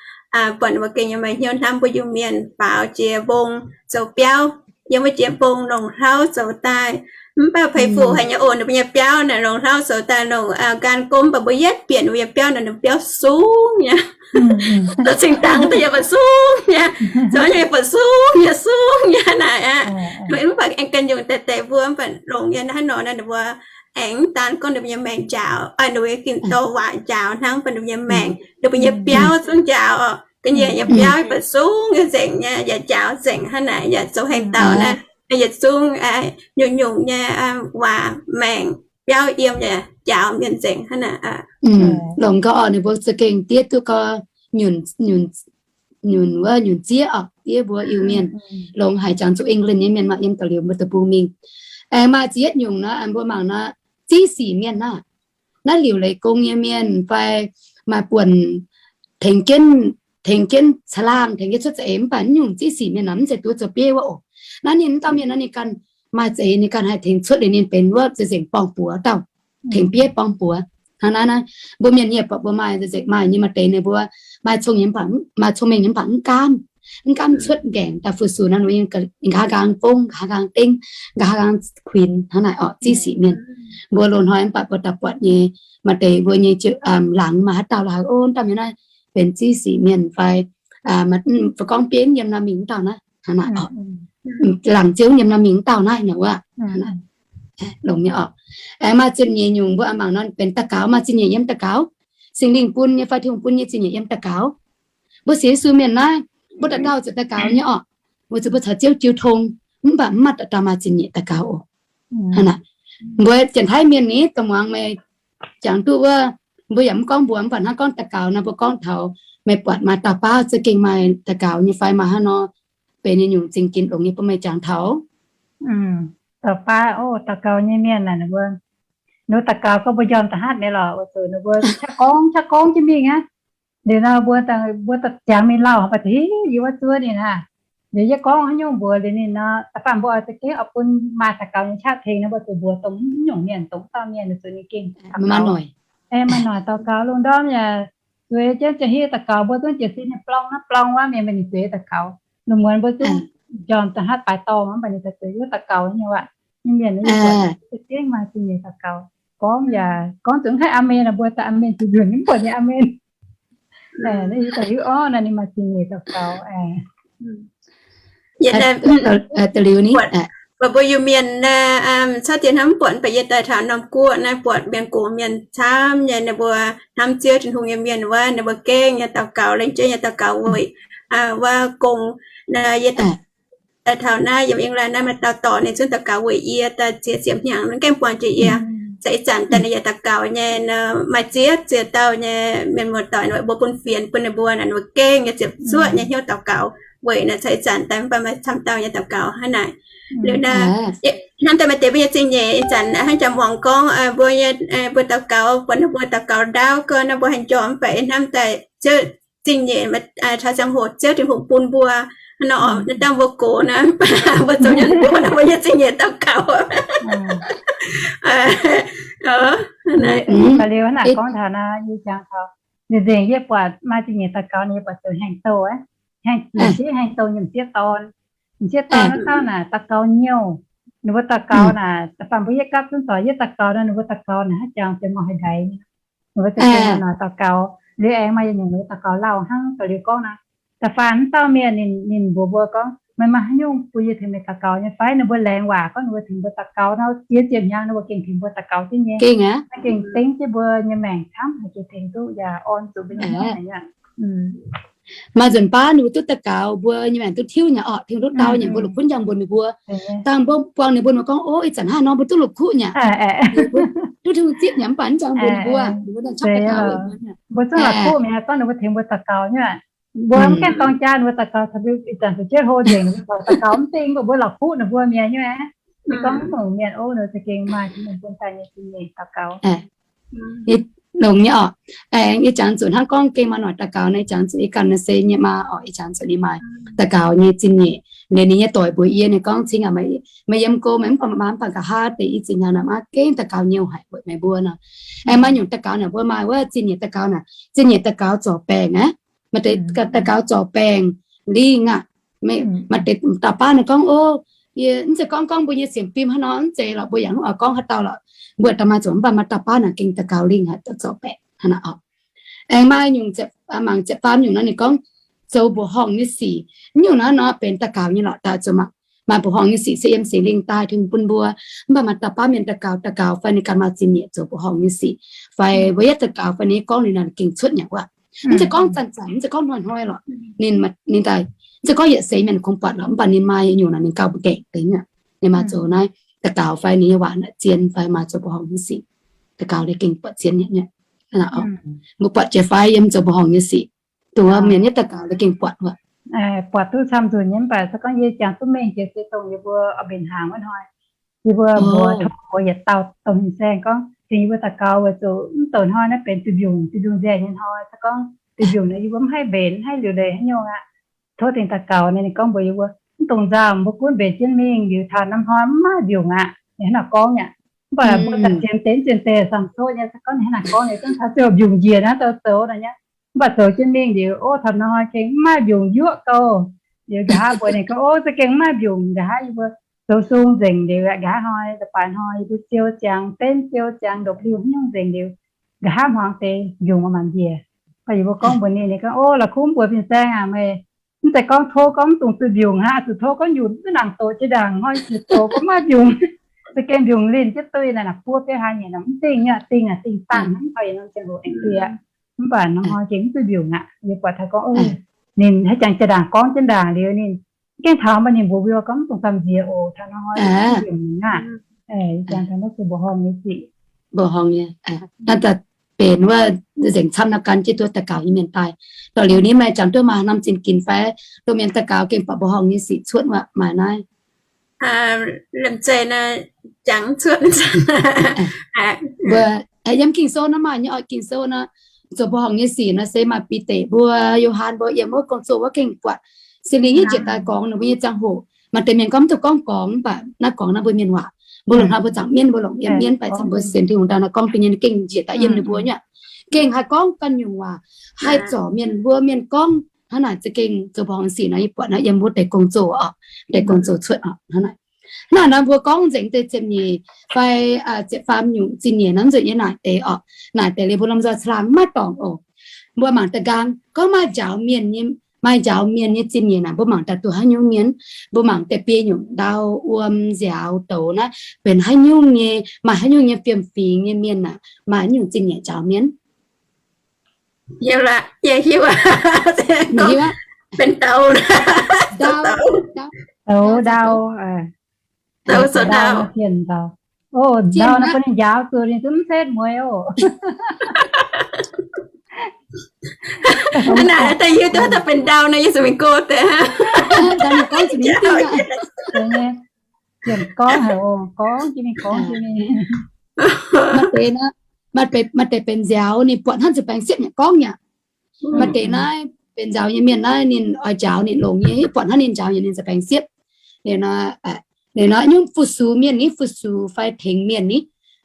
Buatc ninh mbuo gengh nyei maaih hnyouv hnamv mbuo Iu-Mienh, faaux jiex mbong zoux biauv, yiem wuov jiex mbong longc hlauv zoux daaih. Mv baac peix fuc haic nyei oc, ninh mbuo nyei biauv naaic longc hlauv zoux daaih longc nqaanh gomv, mv baac mbuo yietv bieqc ninh mbuo nyei biauv naaic, ninh biauv sung nyei. Zoux cingx dangx daaih yaac baac sung nyei, zoux nyei baac sung nyei, sung nyei naaic aqv. Mv baac aengx ganh nyungc deix deix mbuo mv baac longc nyei hnangv nor naaic, ninh mbuo aengx mv daan gorngv ninh mbuo nyei maengc njaaux, ninh mbuo nyei gin-doz waac njaaux hnangv, mv baac ninh mbuo nyei maengc, ninh mbuo nyei biauv zungv njaaux oc. Ga'nyiec nyei biauv yaac baac sung nyei, nzengc nyei, yaac njaaux nzengc hnangv naaic, yaac zoux haaix dauh naaiv, yietc zungv nyungc-nyungc nyei waac maengc biauv yiem yaac njaaux mienh nzengc hnangv naaic. Longc gau oc, ninh mbuo za'gengh diev duqv gau, nyunc wuov nyunc zieqv oc, diev mbuo Iu-Mienh. Longc haic jangx zuqc England nyei mienh maaih yiem da'liuz mbuo deic-bung mingh. Aengx maaih ziex nyungc nor, mbuo mangc nor, ziqv sic mienh naaiv, naaiv liuc leiz gong nyei mienh fai maaih buonc tengx jienv, tengx jienv caangh laangh, tengx jienv cuotv za'eix, mv baac nyungc ziqv sic mienh nor mv zeiz duqv zoux bieiv wuov oc. Naaiv ninh mv dauh mienh nor ninh ganh maaih za'eix ninh ganh haih tengx cuotv liuz ninh benx wuov za'eix nzengc borng-buoz dauh, tengx bieiv borng-buoz. Hnangv naaiv naaiv, mbuo mienh nyei buatc mbuo maaih za'eix maaih nyei maaih deix ninh mbuo maaih cong-mengh nyei mv baac mv gaamv, mv gaamv cuotv nqaengc daaih fu-sux nor, nqa'haav nqaang fongv, nqa'haav nqaang dengv, nqa'haav nqaang kuinx hnangv naaic oc, ziqv sic mienh. Mbuo loz-hnoi mv baac mbuo daaih buatc nyei maaih deix mbuo nyei laangz maaih haaix dauh la'haiz ov, dauh mienh naaiv benx ziqv sic mienh fai, fai gorngv bieiv yiem nor mingh mv dauh naaiv hnangv naaic oc. Laangz ziouv yiem nor mingh mv dauh naaiv nor wuov. Longx nyei oc. Aengx maaih zinh nyeic nyungc mbuo mangc nor benx daux gaux, maaih zinh nyeic yiem daux gaux. Singx Lingh bun nyei fai Tin-Hungh bun nyei zinh nyeic yiem daux gaux. Mbuo sienx Yesu mienh naaiv, mbuo dauh dauh ziouc daux gaux nyei oc. Weic zuqc mbuo caux Ziouv jiu tong, mv baac mv maaih dauh dauh maaih zinh nyeic daux gaux oc. Hnangv naaic, mbuo Janx-Taiv mienh ni dongh muangx meih jangx duqv wuov, mbuo yaac mv gorngv mbuox, mv baac hnangv gorngv daux gaux nor, mbuo gorngv taux meih buatc maaih dauh baav za'gengh maaih daux gaux nyei fai maaih haaix nor benx nyei nyungc zingh ginx longx nyei bun meih jangx taux. Dauh baav, daux gaux nyei mienh naaic, ninh mbuo daux gaux gorngv mbuo njormh da'hatv nyei lorqc, weic zuqc ninh mbuo qaqv gorngv qaqv gorngv jienv mingh aqv. Liuz nor mbuo, mbuo jangx mingh lauh, mbuo deix yie wuov zuov ninh aqv. Liuz yie gorngv haaix nyungc mbuox liuz ninh nor, da'faanh mbuo oix za'gengh oix bun maaih daux gaux nyei qaqv tengx nor, mbuo zuqc mbuox dongh mv nyungc mienh, dongh dauh mienh zuqc ninh gengh daux gaux. Maaih noic daux gaux lungh ndorm yaac zueiz jienv jiex hiuv daux gaux, mbuo zungv jiez sin ninh blong naaiv blong wuov mienh, mbuo ninh zueiz daux gaux. Lungh muonz mbuo zungv njormh da'hatv baaix dorngh, mv baac ninh daaih zueiz hiuv daux gaux nyei waac. Mienh za'gengh maaih zingh nyeic daux gaux. Gorngv yaac gorngv zuqc mv haih aamen, mbuo daaih aamen zuqc nzunc mv buatc nyei aamen. Naaiv yie daaih hiuv orv naaiv ninh maaih zingh nyeic daux gaux. Mbuo Iu-Mienh cuotv dien hnamv mv buatc, mv baac yie daaih taux norm guoqv naaiv buatc mienh gox mienh camv nyei, ninh mbuo hnamv Ziouv Tin-Hungh nyei mienh wuov, ninh mbuo gengh nyei daux gaux, lengc jeiv nyei daux gaux weic wuov gong. Yie daaih taux naaiv yiem England naaiv maaih dauh dorc ninh zungv daux gaux weic yie daaih ziex ziepc hnyangx, ninh gengh buangh jiex yie. Za'gengh ih zanc daaih ninh yaac daux gaux nyei, maaih ziex ziepc dauh nyei mienh muoz-doic mbuo bun fienx bun ninh mbuo naaic, ninh mbuo gengh nyei ziepc zuoqv nyei hnyouv daux gaux weic naaic za'gengh ih zanc daaih mv baac maaih camv dauh nyei daux gaux hnangv naaic. Liuz naaiv hnamv daaih maaih deix mbuo nyei zingh nyeic ih zanc hnangv jangx muangx gorngv mbuo nyei, mbuo daux gaux buatc ninh mbuo daux gaux ndaauv gau naaiv mbuo haih njormh, mv baac hnamv daaih Ziouv zingh nyeic taux ziangh hoc Ziouv Tin-Hungh bun mbuo nor, naaiv dangh mbuo gox naaiv, mbuo zoux nyungc mbuo naaiv mbuo nyei zingh nyeic daux gaux. Liuz hnangv naaic gorngv taux naaiv, yie jangx taux nzengc yie buatc maaih zingh nyeic daux gaux nor, yie buatc zoux haaix douh, haaix douh nyungc sieqv dorn, nyungc sieqv dorn wuov dauh naaic daux gaux nyouh. Ninh mbuo daux gaux naaic, da'faanh mbuo yietv gapv zunv doic yietv daux gaux nor, ninh mbuo daux gaux naaic haaix jangx ziouc mangc haaix ndaix nyei. Ninh mbuo za'gengh maaih noic daux gaux. Liuz aengx maaih yietc nyungc ninh mbuo daux gaux lauh hnangv, daux liuz gorngv naaiv, da'faanh wuov dauh mienh ninh, ninh mbuox mbuo gorngv, meih maaih haaix nyungc bun yie tengx meih daux gaux nyei fai? Ninh mbuo laengz waac gorngv ninh mbuo tengx mbuo daux gaux nor, ziex ziepc hnyangx ninh mbuo gengh tengx mbuo daux gaux jienv nyei. Gengh tengx jienv mbuo nyei maengc camv, haih gengh tengx duqv yaac orn zuqc mbuo nyei maengc aqv. Maaih nzunc baav ninh mbuo duqv daux gaux, mbuo nyei maengc duqv tiuv nyei orqc, Tin-Hungh duqv dau nyei, mbuo la'kuqv njang mbuox ninh mbuo. Dangh mbuo buangh ninh mbuo, mbuo gorngv, ov, ih zanc hnangv nor mbuo duqv la'kuqv nyei. Duqv Tin-Hungh zipv nyei, mv baac njang mbuox ninh mbuo, ninh mbuo dangh camv daux gaux. Mbuo zungv la'kuqv mi'aqv, gorngv ninh mbuo tengx mbuo daux gaux nyei. Mbuo mv gaengh dorng jaa ninh mbuo daux gaux, taux mbuo ih zanc fu'jueiv hlo nzengc, ninh mbuo daux gaux mv dingh, mbuo la'kuqv ninh mbuo mi'aqv nyei. Gorngv mv dongh mienh ov, ninh za'gengh maaih ninh bun daaih nyei zingh nyeic daux gaux. Longx nyei orqc. Aengx yie jangx zuqc hnangv gorngv gengh maaih noic daux gaux naaiv, jangx zuqc yie ganh naaiv se nyei maa orqc, yie jangx zuqc ninh maaih daux gaux nyei zingh nyeic. Liuz ninh nyei doic mbuox yie, ninh gorngv, Cing aac, meih yiem go meih mv baac, mv baac nqa'haav deix i zingh hnyangx naaic maiv gaengh daux gaux nyouh haic weic meih mbuo nor. Aengx maaih nyungc daux gaux naaic mbuo maaih wuov zingh nyeic daux gaux naaic, zingh nyeic daux gaux zorc baengc aqv. Maaih deix daux gaux zorc baengc lingh aqv. Maaih deix dauh baav naaic gorngv, Ov, yie mv zeiz gorngv gorngv mbuo nyei sienx fim hnangv nor, mv zeiz lorqc, mbuo yaac mv oix gorngv haaix dauh lorqc. Mbuo da'maaih zuqc mv baac maaih dauh baav naaic gengh daux gaux lingh haic, zorc baengc hnangv naaic orqc. Aengx maaih nyungc mangc ziepc faam nyungc nor ninh gorngv zoux mbuoqc horngh nyei sic. Nyungc naaiv nor benx daux gaux nyei lorqc, daaih zoux mangc. Maaih mbuoqc horngh nyei sic se yiem Singx Lingh daaih tengx bun mbuo. Mv baac maaih dauh baav mienh daux gaux, daux gaux fai ninh ganh maaih zingh nyeic zoux mbuoqc horngh nyei sic, fai mbuo yietv daux gaux fai ninh gorngv liuz naaic gengh cuotv nyei wuov. Mv zeiz gorngv zanc-zanc, mv zeiz gorngv hnoi-hnoi lorqc. Ninh, ninh daaih, mv zeiz gorngv yietc seix mienh kungx buatc lorqc, mv baac ninh maaih nyungc naaic ninh gauh mbu'ndongx deix nyei. Ninh maaih zoux naaiv daux gaux fai ninh nyei waac naaic zien fai maaih zoux mbuoqc horngh nyei sic, daux gaux liuz gengh buatc zien nyei. Mbuo buatc jiex fai yiem zoux mbuoqc horngh nyei sic, dongh mienh yietv daux gaux liuz gengh buatc wuov. Buatc duqv camv nzunc nyei, mv baac se gorngv yie jangx duqv mengh jiex se dongh yie mbuo oix mbenc hnaangx wuov hnoi, yie mbuo mbuox tov mbuox yietc dauh dongh fin-saeng gorngv, tengx yie mbuo daux gaux weic zuqc mv douc hnoi naaiv benx duih mbiungc, duih mbiungc nziaauc nyei hnoi. Se gorngv duih mbiungc naaiv yie mbuo mv haih mbenc, mv haih liuc leiz haaix nyungc aqv. Tov tengx daux gaux. Ninh gorngv mbuox yie mbuo, mv dongh nzauh mbuo gunv mbenc jienv mingh liuz taux norm hnoi mv maaih mbiungc aqv. Ninh hnangv naaic gorngv aqv. Mv baac mbuo ganh sienx deix, sienx deix samx coqv nyei, se gorngv ninh hnangv naaic gorngv liuz, zungv taux ziouc mbiungc njiec naaiv daaih zoux naaic nyei. Mv baac zoux jienv mingh liuz, ov, taux norm hnoi gengh mv maaih mbiungc yuoqv gouh. Liuz nqa'haav mbuox ninh gorngv, ov, za'gengh mv maaih mbiungc. Nqa'haav yie mbuo zoux sung nzengc liuz, nqa'haav hnoi, da'baaix hnoi yie mbuo siou ziangx benv, siou ziangx ndopv-liuh haaix nyungc nzengc liuz, nqa'haav hmuangx deix mbiungc maaih maanc njiec. Mv baac yie mbuo gorngv mbuox ninh, ninh gorngv, ov, la'kuqv mv buoz fin-saeng aac, meih mv zeiz gorngv tov gorngv mv dungx duih mbiungc aqv, zuqc tov gorngv nyutc mv nangc doqc jiex ndaangc hnoi, zuqc doqc gorngv maaih mbiungc. Za'gengh mbiungc linh jienv duih naaic, naaic buov biauv haaix nyungc mv dingh nyei, dingh aqv, dingh dangh hnangv, taux yietc norm ziangh hoc aengx duih aqv. Mv baac norm hnoi gengh mv duih mbiungc aqv. Yie buatc taux gorngv, ov, ninh haaix jangx jiex ndaangc gorngv jienv ndaangc liuz ninh gengh taux, mv baac ninh mbuox mbuo gorngv mv dungx gamh nziex oc, taux norm hnoi mv duih mbiungc aqv. Jangx taux naaiv se mbuoqc horngh nyei sic. Mbuoqc horngh nyei. Naaiv daaih benx wuov nzengc camv naaiv gan jienv duqv daux gaux nyei mienh daaih. Dorh liuz ninh maaih jangx duqv maaih norm zinh ginx fai, dongh mienh daux gaux gengh buatc mbuoqc horngh nyei sic cuotv wuov, maaih naaiv. Liemh zeih naaiv jangx cuotv. Mbuo yiem Ging-Sou naaiv maaih nyei oc, Ging-Sou naaiv, zoux mbuoqc horngh nyei sic naaiv se maaih Bide mbuo, Yo^han mbuo yiem wuov gong-zoh wuov gengh buatc. Singx Lingh nyei njiec daaih gorngv ninh mbuo nyei ziangh hoc, maaih deix mienh gorngv mv duqv gorngv gorngx, mv baac naaiv gorngv naaiv mbuo mienh waac. Mbuo longc hnangv mbuo zaangc mienv, mbuo longc yiem mienv, baac caux mbuo sienx Tin-Hungh daaih naaiv gorngv da'nyeic gengh njiec daaih yiem ninh mbuo nyei. Gengh haih gorngv ganh nyungc waac, haih zorc mienh mbuo mienh gorngv. Hnangv naaic za'gengh zoux mbuoqc horngh sic naaiv yie buatc naaiv yiem wuov deix gong-zoh oc, deix gong-zoh cuotv oc. Hnangv naaic, hnangv naaiv mbuo gorngv nzengc deix ziepc nyeic fai ziepc faam nyungc zinh nyeic naaiv nzunc nyei naaic deix oc. Naaic deix liuz mbuo lomh nzoih caangh maiv dorngc oc. Mbuo mangc daaih nqaang gorngv maaih njaaux mienh nyei, maaih njaaux mienh nyei zinh nyeic naaic, mbuo mangc daaih duqv haaix nyungc mienh? Mbuo mangc deix biei nyungc ndau, wuom, nziaaux, douz naaiv benx haaix nyungc nyei, maaih haaix nyungc nyei fiem-fingx nyei mienh naaic, maaih haaix nyungc zinh nyeic njaaux mienh? Hiuv laqv, yie hiuv aqv. Benx douz, douz, ndau, douz, ndau, ndau, ndau. Ov, ndau naaiv bun ninh njaaux zuqc ninh zungv mv setv mueiz oc. Naaic daaih hiuv duqv daaih benx ndau naaiv, yie zuqc mingh go deix. Gorngv haic oc, gorngv jienv mingh, gorngv jienv mingh. Maaih deix, maaih deix benx nziaaux ninh buatc hnangv ziepc baengx siepv nyei gorngv nyei. Maaih deix naaiv benx nziaaux nyei mienh naaiv ninh oix njaaux ninh longx nyei, buatc hnangv ninh njaaux nyei ninh ziepc baengx siepv. Liuz nor, liuz nor nyungc fu-sux mienh ni, fu-sux fai tengx mienh ni,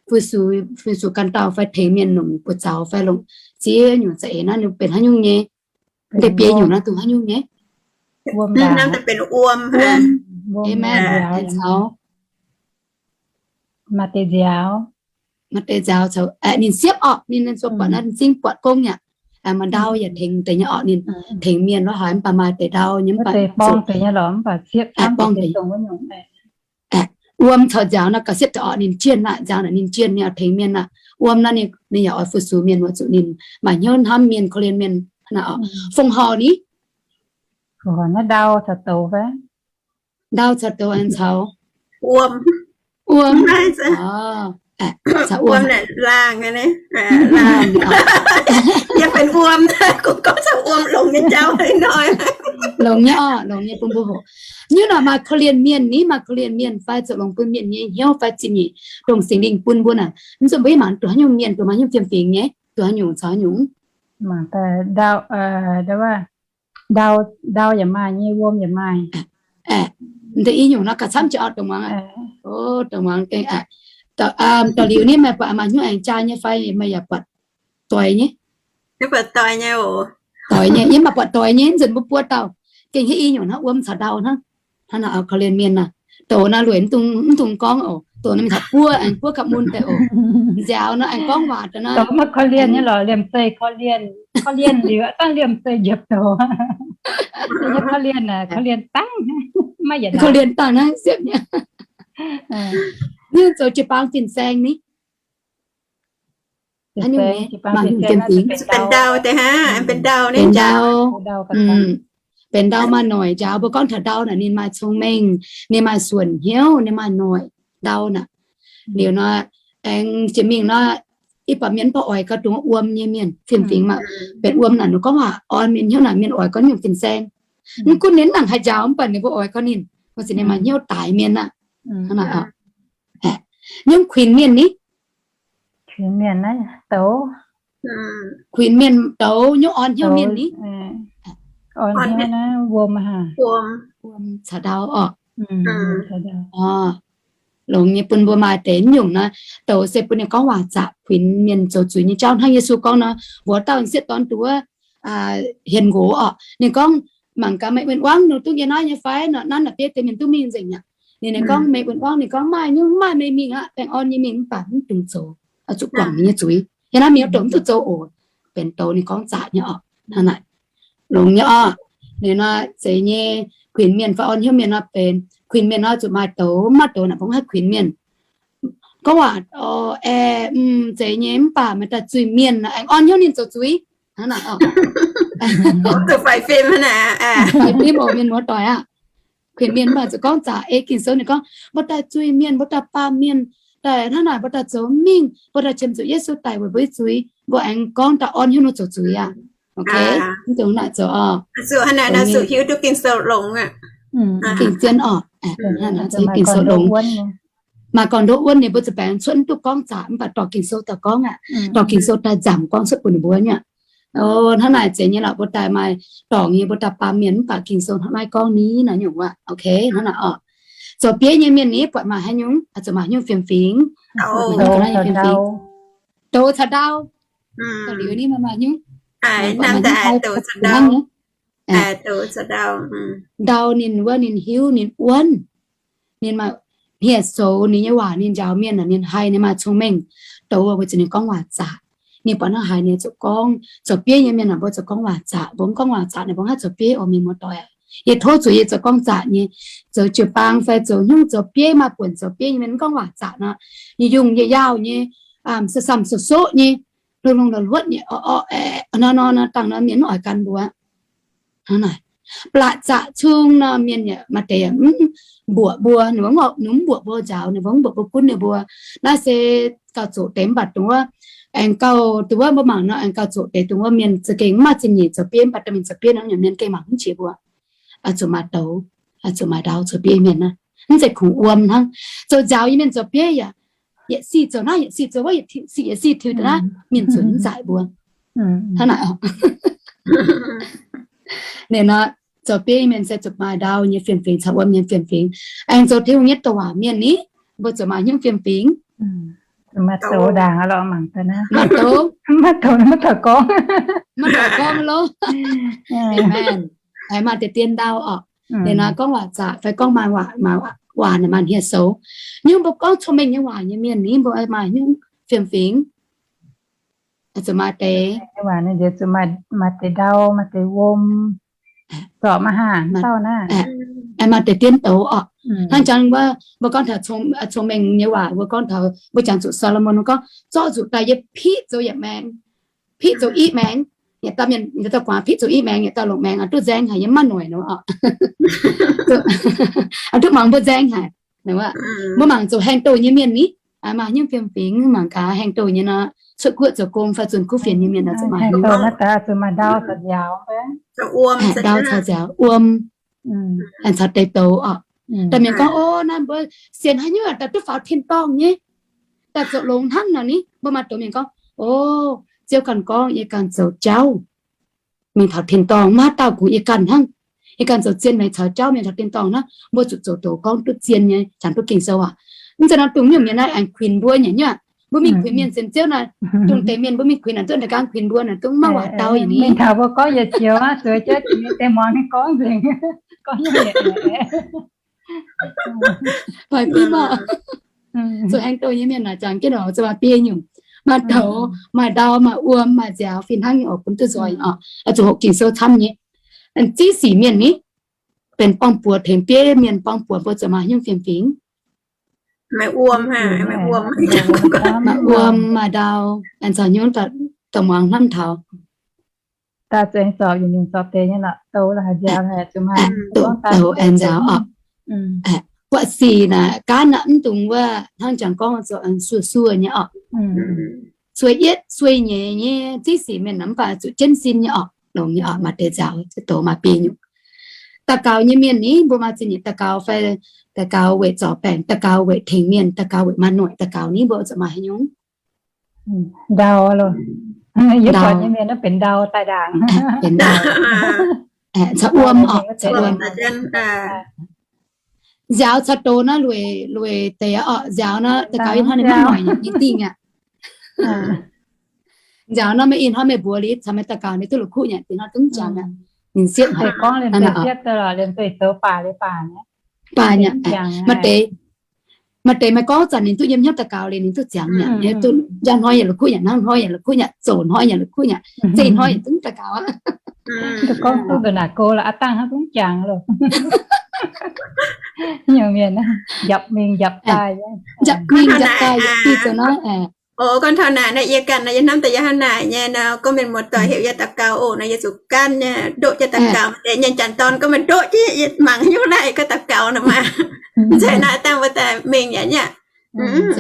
fu-sux, fu-sux ganh dauh fai tengx mienh longc buoz-zaux fai longc ziex nyungc za'eix naaiv ninh benx haaix nyungc nyei? Deix biei nyungc naaiv dongh haaix nyungc nyei? Wuom, amen, nziaaux, maaih deix nziaaux, maaih deix nziaaux caux ninh siepv orqc, ninh, ninh zuqc buatc naaiv, ninh zingv buatc gong yaac, maaih ndau yaac tengx deix nyei orqc, ninh tengx mienh lorqc haic, mv baac maaih deix ndau nyei, mv baac borng deix nyei lorqc, mv baac siepv borng deix. Wuom caux nziaaux naaiv gauh siepv deix orqc, ninh jienh aqv, nziaaux naaic ninh jienh, ninh oix tengx mienh aqv. Wuom naaiv ninh, ninh yaac oix fu-sux mienh weic zuqc ninh maaih hnyouv hnamv mienh, korv-lienh mienh naaic orqc. Fongc horc ni? Ndau caux douz fai? Ndau caux douz aengx caux wuom. Wuom. Caux wuom. Laangh, laangh. Yie benx wuom, gorngv caux wuom longx nyei jauv hnoi. Longx nyei orqc, longx nyei bun mbuo hoqc. Nyungc naaic maaih korv-lienh mienh ni, maaih korv-lienh mienh fai zoux longx bun mienh nyei hnyouv fai zingh nyeic dongh Singx Lingh bun mbuo naaic. Mv zuqc mbuo yie mangc duqv haaix nyungc mienh, duqv maaih haaix nyungc fiem-fingx nyei, duqv haaix nyungc caux haaix nyungc. Ndau, ndau yaac maaih nyei, wuom yaac maaih. Deix i nyungc nor gauh camv jiex orqc, dongh muangx. Dongh muangx gengh, dorh liuz ni meih buatc maaih hnyouv aengx jaa nyei fai meih yaac buatc doix nyei? Doix nyei, yie maaih buatc doix nyei, nzunc mbuo buo dauh. Gengh hiuv i nyungc hnangv, wuom caux ndau hnangv. Hnangv naaic korv-lienh mienh naaic. Douz naaiv lueic mv dungx gorngv oc. Douz naaiv mingh taux buov, buov gapv mun daaih oc. Nziaaux naaiv aengx gorngv waac daaih naaiv. Douz maaih korv-lienh nyei lorqc, liemh zeih korv-lienh, korv-lienh liuz dangh liemh zeih njiec douz. Korv-lienh dangh, maiv yietc korv-lienh dangh naaiv siepv nyei. Ninh zoux jiu-baang fin-saeng ni. Benx ndau, benx ndau maaih noic njaaux. Mbuo gorngv taux ndau naaic ninh maaih cong-mengh, ninh maaih suonc hnyouv, ninh maaih noic ndau naaic. Liuz nor, aengx jiex mingh nor, ih baac mienh mv baac oix gau dongh wuom nyei mienh, fiem-fingx maah. Benx wuom naaic ninh gorngv waac orn mienh hnyouv naaic mienh oix gorngv nyungc fin-saeng. Mv gunv ninh nangc haaix njaaux mv baac ninh mbuo oix gorngv ninh, mbuo ziouc ninh maaih hnyouv daic mienh aqv. Nyungc kuinx mienh ni. Kuinx mienh douz nyungc orn hnyouv mienh ni. Wuom caux ndau orqc. Longx nyei bun mbuo maaih deix nyungc nor, douz se bun ninh gorngv waac zaqc kuinx mienh zoux zuiz nyei jauv hnangv Yesu gorngv nor, mbuox dauh sieqv dorn duqv hienx nqox orqc, ninh gorngv, mangc gaax meih win-wangv nor duqv yie naaiv nyei fai? Nor nanv naaic bieiv deix mienh duqv mingh nzengc aqv. Ninh, ninh gorngv meih win-wangv, ninh gorngv maaih nyungc maaih meih mingh aqv, baengh orn nyei mingh mv baac mv dungx zoux, zuqc guangc ninh nyei zuiz. Yie naaiv mingh douc mv duqv zoux oc. Benx douz ninh gorngv zaqc nyei orqc. Hnangv naaic longx nyei orqc. Ninh nor zeiz nyei kuinx mienh fai orn hnyouv mienh nor benx kuinx mienh nor zuqc maaih douz, mv maaih douz naaic mbuo mv haih kuinx mienh. Gorngv waac, aeqv, zeiz nyei mv baac maaih daaih zuiz-mienh aengx orn hnyouv ninh zoux zuiz. Hnangv naaic orqc. Mienh muoz-doic aqv. Kuinx mienh mv baac zuqc gorngv zaqc. Ei Ging-Sou ninh gorngv mbuo daaih zuiz-mienh, mbuo daaih baamh mienh, daaih hnangv naaic mbuo daaih zoux mingh, mbuo daaih qiemx zuqc Yesu daic weic mbuo nyei zuiz, mbuo aengx gorngv daaih orn hnyouv ninh zoux zuiz aqv. Mv dungx naaic zoux orqc. Hiuv duqv Ging-Sou longx aqv. Gengh zien orqc. Ging-Sou longx. Maaih gorn-ndoqv wuonv ninh mbuo za'baengx cuotv mv duqv gorngv zaqc mv baac dorh Ging-Sou daaih gorngv aqv. Dorh Ging-Sou daaih nzamc gorngv cuotv bun ninh mbuo nyei. Hnangv naaic zeiz nyei lorqc, mbuo daaih maaih dorngc nyei, mbuo daaih baamh mienh mv baac Ging-Sou hnangv naaiv gorngv ni naaic nyungc wuov. Ok, hnangv naaic orqc. Zoux bieiv nyei mienh ni buatc maaih haaix nyungc, zuqc maaih nyungc fiem-fingx. Douz caux ndau. Liuz ni maaih nyungc, ndau ninh wuov ninh hiuv ninh wuonv. Ninh maaih hniev-soux, ninh nyei waac ninh njaaux mienh, ninh haih, ninh maaih cong-mengh. Douz mbuo zuqc ninh gorngv waac zaqc. Ninh buatc hnangv haaix ninh zuqc gorngv. Zoux bieiv nyei mienh mbuo zuqc gorngv waac zaqc. Mbuo mv gorngv waac zaqc ninh mbuo haih zoux bieiv oc, mienh muoz-doic. Yie tov zuqc yie zoux gorngv zaqc nyei. Zoux jiu-baang fai zoux hnyouv zoux bieiv, maaih buonc zoux bieiv nyei mienh mv gorngv waac zaqc nor, yie yungh yie yaauh nyei, samh samh soqv soqv nyei, lungh lungh luotv luotv nyei, orqv orqv aeqv, nor nor nor dangh nor mienh mv oix gan mbuo. Hnangv naaic, blatc zaqc cung nor mienh yaac maaih deix yaac mv mbuoqc mbuo, ninh mbuo mv mbuoqc mbuo njaaux, ninh mbuo mv mbuoqc mbuo gunv ninh mbuo. Naaiv se gauh zoqc deix mv baac dongh wuov, aengx gauh dongh wuov mbuo mangc nor aengx gauh zoqc deix dongh wuov mienh za'gengh mv maaih zingh nyeic zoux bieiv mv baac dongh mienh zoux bieiv nor mienh gengh mangc mv jiex mbuo. Zuqc maaih douz, zuqc maaih ndau zoux bieiv mienh naaiv. Mv zeiz kungx wuom hnangv. Zoux njaaux nyei mienh zoux bieiv yaac, yietc sic zoux naaiv, yietc sic zoux wuov, yietc sic, yietc sic tiux daaih naaiv, mienh zunc mv zaaic mbuo. Hnangv naaic. Ninh nor, zoux bieiv mienh se zuqc maaih ndau nyei fiem-fingx caux wuom nyei fiem-fingx. Aengx zoux Tin-Hungh nyei doqc waac mienh ni, mbuo zuqc maaih hnyouv fiem-fingx. Maaih douz, maaih douz, maiv taux gorngv, maiv taux gorngv lo. Amen. Aengx maaih deix dien ndau orqc. Ninh nor gorngv waac zaqc fai gorngv maaih waac, maaih waac maaih hniev-soux. Nyungc mbuo gorngv cong-mengh nyei waac nyei mienh ni mbuo maaih hnyouv fiem-fingx. Zuqc maaih deix, maaih deix ndau, maaih deix wuom, zorc maaih haac dauh naaiv. Maaih deix dien douz orqc. Hnangv jangx wuov mbuo gorngv taux cong-mengh nyei waac, mbuo gorngv taux mbuo jangx zuqc Saa^lo^morn gorngv, zorqv zuqc daaih yie piqv zoux yietc maengx, piqv zoux i maengx. Yietc dauh mienh, yietc dauh guaax piqv zoux i maengx, yietc dauh longc maengx, duqv nzaeng haic, yie maiv noic nor orqc. Duqv mangc mbuo nzaeng haic. Mbuo mangc zoux haeng douh nyei mienh ni, maaih hnyouv fiem-fingx, mangc gaax haeng douh nyei nor, cuotv guoqv zoux gong fai zunh kuv fienx nyei mienh nor, zuqc maaih hnyouv, ndau caux nziaaux, wuom, aengx caux deix douz orqc. Daaih mienh gorngv, o, naaiv mbuo sienx haaix nyungc daaih duqv faaux tin-dorngh nyei, daaih zoux longx hnangv nor ni. Mbuo maaih douz mienh gorngv, o, Ziouv ganh gorngv yie ganh zoux jauv mingh taux tin-dorngh, maiv dauh gux yie ganh hnangv. Yie ganh zoux zien mingh caux jauv mingh taux tin-dorngh hnangv. Mbuo zuqc zoux douz gorngv duqv zien nyei, jangx duqv Ging-Sou aqv. Mv zeiz nor dongh nyungc mienh naaiv aengx kuinx mbuo nyei nyuoqc. Mbuo mingh kuinx mienh sienx Ziouv naaic, dongh deix mienh mbuo mingh kuinx naaic duqv daaih gaang kuinx mbuo naaic, dongh maiv waac dau yietc ni. Mingh taux mbuo gorngv yietc zioux aqv, zueiz jienv deix muangx ninh gorngv nzengc. Gorngv nyungc mienh zoux haeng douh nyei mienh naaic jangx jienv oc, zuqc maaih biei nyungc, maaih douz, maaih ndau, maaih wuom, maaih nziaaux, fih hnangv nyei oc, bun duqv nzoih oc. Zuqc hoqc Ging-Sou camv nyei. Ziqv sic mienh ni, benx borng-buoz tengx bieiv mienh borng-buoz mbuo zuqc maaih haaix nyungc fiem-fingx? Maaih wuom, maaih wuom, maaih ndau, aengx caux haaix nyungc daaih muangx hnamv taux. Douz aengx nzaaux oc. Buatc sic naaic gaanv naaic mv dungx wuov hnangv jangx gorngv zoux sueih sueih nyei oc. Sueih yietv sueih nyeic nyei ziqv sic mienh naaic mv baac zuqc jienv sin nyei oc, longx nyei oc. Maaih deix nzaaux douz maaih biei nyungc. Daux gaux nyei mienh ni mbuo maaih zingh nyeic daux gaux fai daux gaux weic zorc baengc, daux gaux weic tengx mienh, daux gaux weic maaih noic daux gaux ni mbuo zuqc maaih haaix nyungc? Ndau loh. Yie buatc nyei mienh naaiv benx ndau daaih ndaangc. Benx ndau. Caux wuom oc, caux wuom. Nziaaux caux douz naaiv lueic, lueic deix oc. Nziaaux naaiv daux gaux ih hnoi ninh mv noic nyei dingh aqv. Nziaaux naaiv meih ih hnoi meih mbuox liuz caux meih daux gaux ninh duqv la'kuqv nyei, dingh hnoi duqv jangx aqv. Ninh siepv haic. Baac nyei, maaih deix, maaih deix meih gorngv zanc ninh duqv yiem hnyouv daux gaux liuz ninh duqv ziangx nyei, duqv njang hnoi yaac la'kuqv nyei, hnangv hnoi yaac la'kuqv nyei, zoux hnoi yaac la'kuqv nyei, zeiz hnoi yaac duqv daux gaux aqv. Gorngv duqv ndongc naaic go lorqc, aav dangh hnangv duqv jangx loh. Nyungc mienh njapc mingh njapc daaih, njapc mingh njapc daaih, yaac diuh zoux naaiv. Gorngv taux naaic nor, yie ganh nor, yie hnamv daaih yie hnangv naaic nyei nor, gorngv mienh muoz-doic heuc yie daux gaux oc nor, yie zuqc gan nyei, ndoqv jienv daux gaux. Deix mienh janx-dorn gorngv meih ndoqv jienv, yie mangc haaix nyungc naaiv gorngv daux gaux nor maah. Mv zeiz naaiv dangh mbuo daaih mingh yaac nyei. Benx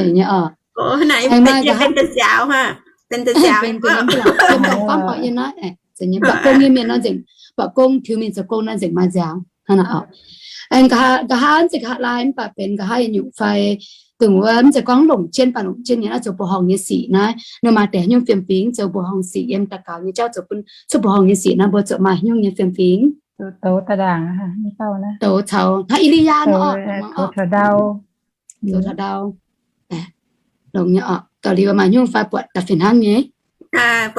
deix nziaaux, benx deix nziaaux. Buatc gong nyei mienh nor nzengc, buatc gong tiux mingh zoux gong nor nzengc maaih nziaaux. Hnangv naaic oc. Aengx nqa'haav nzengc nqa'haav lai mv baac benx nqa'haav nyungc fai dongh wuov mv zeiz gorngv longc jienv, baac longc jienv nyei naaiv zoux mbuoqc horngh nyei sic naaiv, ninh maaih deix haaix nyungc fiem-fingx zoux mbuoqc horngh sic yiem daux gaux nyei jauv zoux bun, cuotv mbuoqc horngh nyei sic naaiv mbuo zuqc maaih haaix nyungc nyei fiem-fingx. Douz caux hnangv E^li^yaa nor oc, douz taux ndau. Longx nyei oc. Gauh liuz maaih haaix nyungc fai buatc daaih fih hnangv nyei. Daaih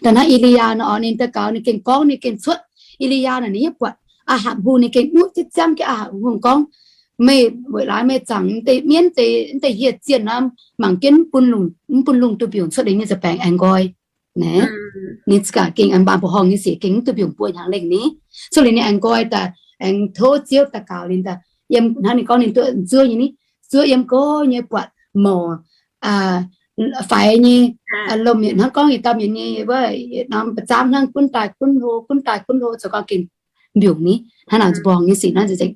hnangv E^li^yaa nor oc, ninh daux gaux ninh gengh gorngv ninh gengh cuotv. E^li^yaa naaic ninh yaac buatc a'hapc hungh, ninh gengh nuqv jienv ziangv jienv a'hapc hungh gorngv, meih weic laaix meih zaangc deix mienv deix, deix hieh zienh nor, mangc jienv mv bun lungh, mv bun lungh duih mbiungc cuotv deix nyei nza'baengx aengx nqoi. Naaiv ninh za'gengh aengx mbaanh mbuoqc horngh nyei sic gengh mv duih mbiungc buo hnyangx lengh ni. Cuotv liuz ninh aengx nqoi daaih, aengx tov Ziouv daux gaux ninh daaih, yiem hnangv ninh gorngv ninh duqv zuov nyei ni, zuov yiem gorx nyei buatc mouc faix nyei lomh, yietc hnangv gorngv yietc dauh mienh nyei wuov norm ba'zamv hnangv gunv daaih gunv hlo, gunv daaih gunv hlo, zoux gau gengh mbiungc ni. Hnangv naaic mbuoqc horngh nyei sic naaiv nzengc.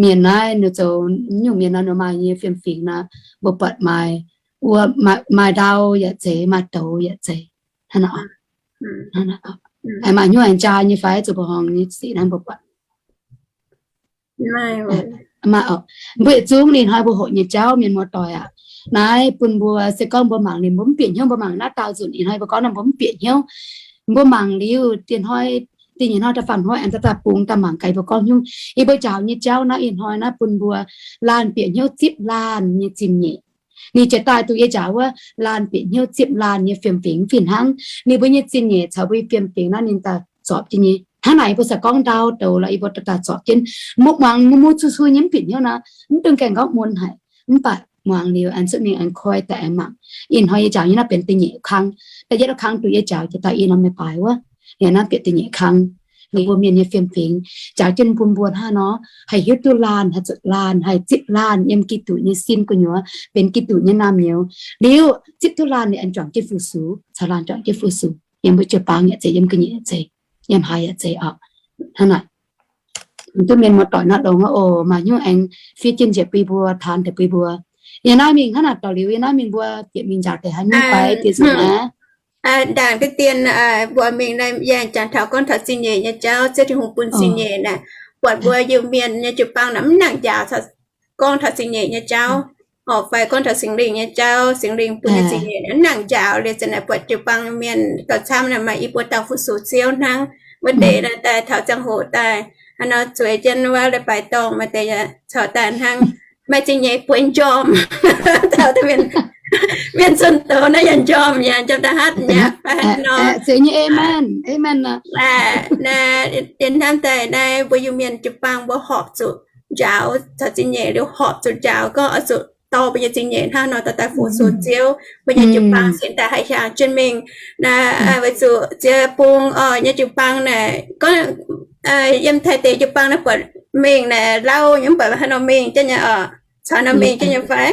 Mienh naaiv ninh zoux nyungc mienh nor, ninh maaih nyei fiem-fingx nor, mbuo buatc maaih, maaih ndau yaac zeiz, maaih douz yaac zeiz. Hnangv naaic, maaih haaix nyungc aengx jaa nyei fai zoux mbuoqc horngh nyei sic naaiv mbuo buatc? Maaih oc. Mbuo yietc zungv ninh hnoi mbuo hoqc nyei jauv, mienh muoz-doic aac, naaiv bun mbuo se gorngv mbuo mangc liuz mbuo mv bieqc hnyouv, mbuo mangc naaiv daauh nzunc ih hnoi mbuo gorngv naaiv mbuo mv bieqc hnyouv. Mbuo mangc liuz diex hnoi, diex nyeic hnoi da'faanh hnoi aengx daaih daaih bungx daaih mangc gaax mbuo gorngv hnyouv. Yie mbuo njaaux nyei jauv naaiv ih hnoi naaiv bun mbuo laanh bieqc hnyouv zipv laanh nyei zingh nyeic. Ninh jiex daaih duqv yie njaaux wuov laanh bieqc hnyouv zipv laanh nyei fiem-fingx fih hnangv. Ninh mbuo nyei zingh nyeic caux mbuo nyei fiem-fingx naaiv ninh daaih zorpc jienv nyei. Hnangv naaic yie mbuo se gorngv ndau douz lorqc, yie mbuo daaih zorpc jienv. Mbuo muangx mv muv cu cu nyei mv bieqc hnyouv nor, mv dungx gaengh gorngv mun haic. Mv baac muangx liuz aengx cuotv mingh aengx koi daaih aengx mangc. Ih hnoi yie njaaux nyei naaiv benx da'nyeic kang. Da'yietv kang duqv yie njaaux jiex daaih ih norm meih baaix wuov. Yie naaiv bieqc da'nyeic kang. Ninh mbuo mienh nyei fiem-fingx njaaux jienv bun mbuo hnangv nor, haih hiuv duqv laanh, haih zuotc laanh, haih zipv laanh yiem Giduc nyei sin gu'nyuoz, benx Giduc nyei naamh nyouz. Liuz zipv duqv laanh ninh aengx juangc jienv fu-sux, caux laanh juangc jienv fu-sux. Yiem mbuo jiu-baang yaac zeiz, yiem ga'nyiec yaac zeiz, yiem haaix yaac zeiz oc. Hnangv naaic, duqv mienh muoz-doic naaiv longx oc. Maaih hnyouv aengx fiev jienv njiec bun mbuo, taanx deix bun mbuo. Yie naaiv mingh hnangv naaic dorh liuz, yie naaiv mingh mbuo bieqc mingh njaaux deix haaix nyungc fai diex nzunc aqv. Ndaangc deix dien mbuo mingh naaiv yangh jangx taux gorngv taux zingh nyeic nyei jauv, Ziouv Tin-Hungh bun zingh nyeic naaic, buatc mbuo Iu-Mienh nyei jiu-baang naaic mv nangc njaaux gorngv taux zingh nyeic nyei jauv. Orqc, fai gorngv taux Singx Lingh nyei jauv, Singx Lingh bun nyei zingh nyeic mv nangc njaaux liuz, zanc naaic buatc jiu-baang mienh gauh camv naaic maaih i buo dauh fu-sux Ziouv hnangv. Wuov deix daaih taux ziangh hoc daaih hnangv nor zueiz jienv wuov leiz-baaix dorngh, maaih deix yaac caux daaih hnangv. Maaih zingh nyeic bueix njormh, taux mienh zunh douz naaiv yaac njormh, yaac njormh da'hatv nyei. Naaiv hnamv daaih naaiv mbuo Iu-Mienh jiu-baang mbuo horpc zuqc njaaux caux zingh nyeic liuz horpc zuqc njaaux gorngv oix zuqc dorh mbuo nyei zingh nyeic hnangv nor dorh daaih fu-sux Ziouv, mbuo nyei jiu-baang cingx daaih haih hiaangx jienv mingh. Naaiv weic zuqc ziex bung oc nyei jiu-baang naaic gorngv yiem Taiv deic jiu-baang naaiv buatc mingh naaic lauh nyei mv baac haaix nor mingh jienv nyei oc, caux nor mingh jienv nyei fai?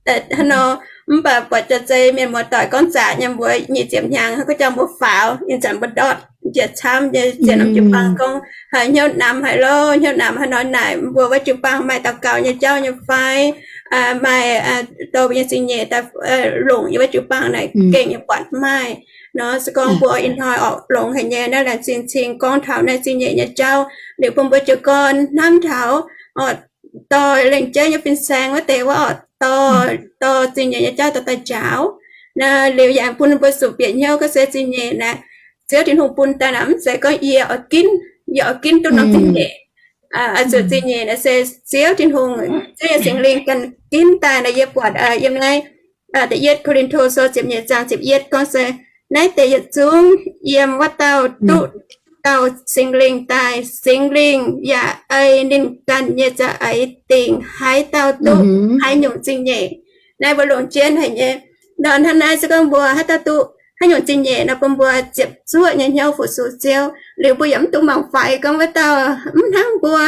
Haaix nor, mv baac buatc jaax zei mienh muoz-doic gorngv zaqc nyei mbuox nyic ziepc hnyangx, haaix gorngv jangx mbuo faaux, ih zanc mbuo ndortv njiec camv nyei ziex norm jiu-baang gorngv haiz hnyouv namx haic lorqc, hnyouv namx haaix nor naaic mbuo wuov jiu-baang maaih daux gaux nyei jauv nyei fai? Maaih dorh mbuo nyei zingh nyeic daaih longc yiem wuov jiu-baang naaic gengh nyei buatc maaih nor. Se gorngv mbuo ih hnoi oc longx haic nyei naaiv laengz zingh cing gorngv taux naaiv zingh nyeic nyei jauv liuz bun mbuo jiez gorn hnamv taux oc dorh lengc jeiv nyei fin-saeng wuov deix wuov oc dorh, dorh zingh nyeic nyei jauv dorh daaih njaaux. Naaiv liuz yaac bun mbuo zuqc bieqc hnyouv gorngv se zingh nyeic naaic Ziouv Tin-Hungh bun daaih naaic mv zeiz gorngv yie oix ginv, yie oix ginv duqv norm zingh nyeic. Oix zuqc zingh nyeic naaic se Ziouv Tin-Hungh, Ziouv nyei Singx Lingh ganh ginv daaih naaic. Yie buatc yiem naaiv da'yietv Ko^lin^to Sou ziepc nyeic zaang ziepc yietv gorngv se, naaiv deix yietc zungv yiem wuov dauh duqv dauh Singx Lingh daaih. Singx Lingh yaac ei ninh ganh nyei za'eix dingc haaix dauh duqv haaix nyungc zingh nyeic. Naaiv mbuo longc jienv haic nyei. Nor hnangv naaiv se gorngv mbuo haaix dauh duqv haaix nyungc zingh nyeic nor bun mbuo ziepc zuoqv nyei hnyouv fu-sux Ziouv. Liuz mbuo yaac mv dungx mangc faix gorngv wuov dauh mv hnangv mbuo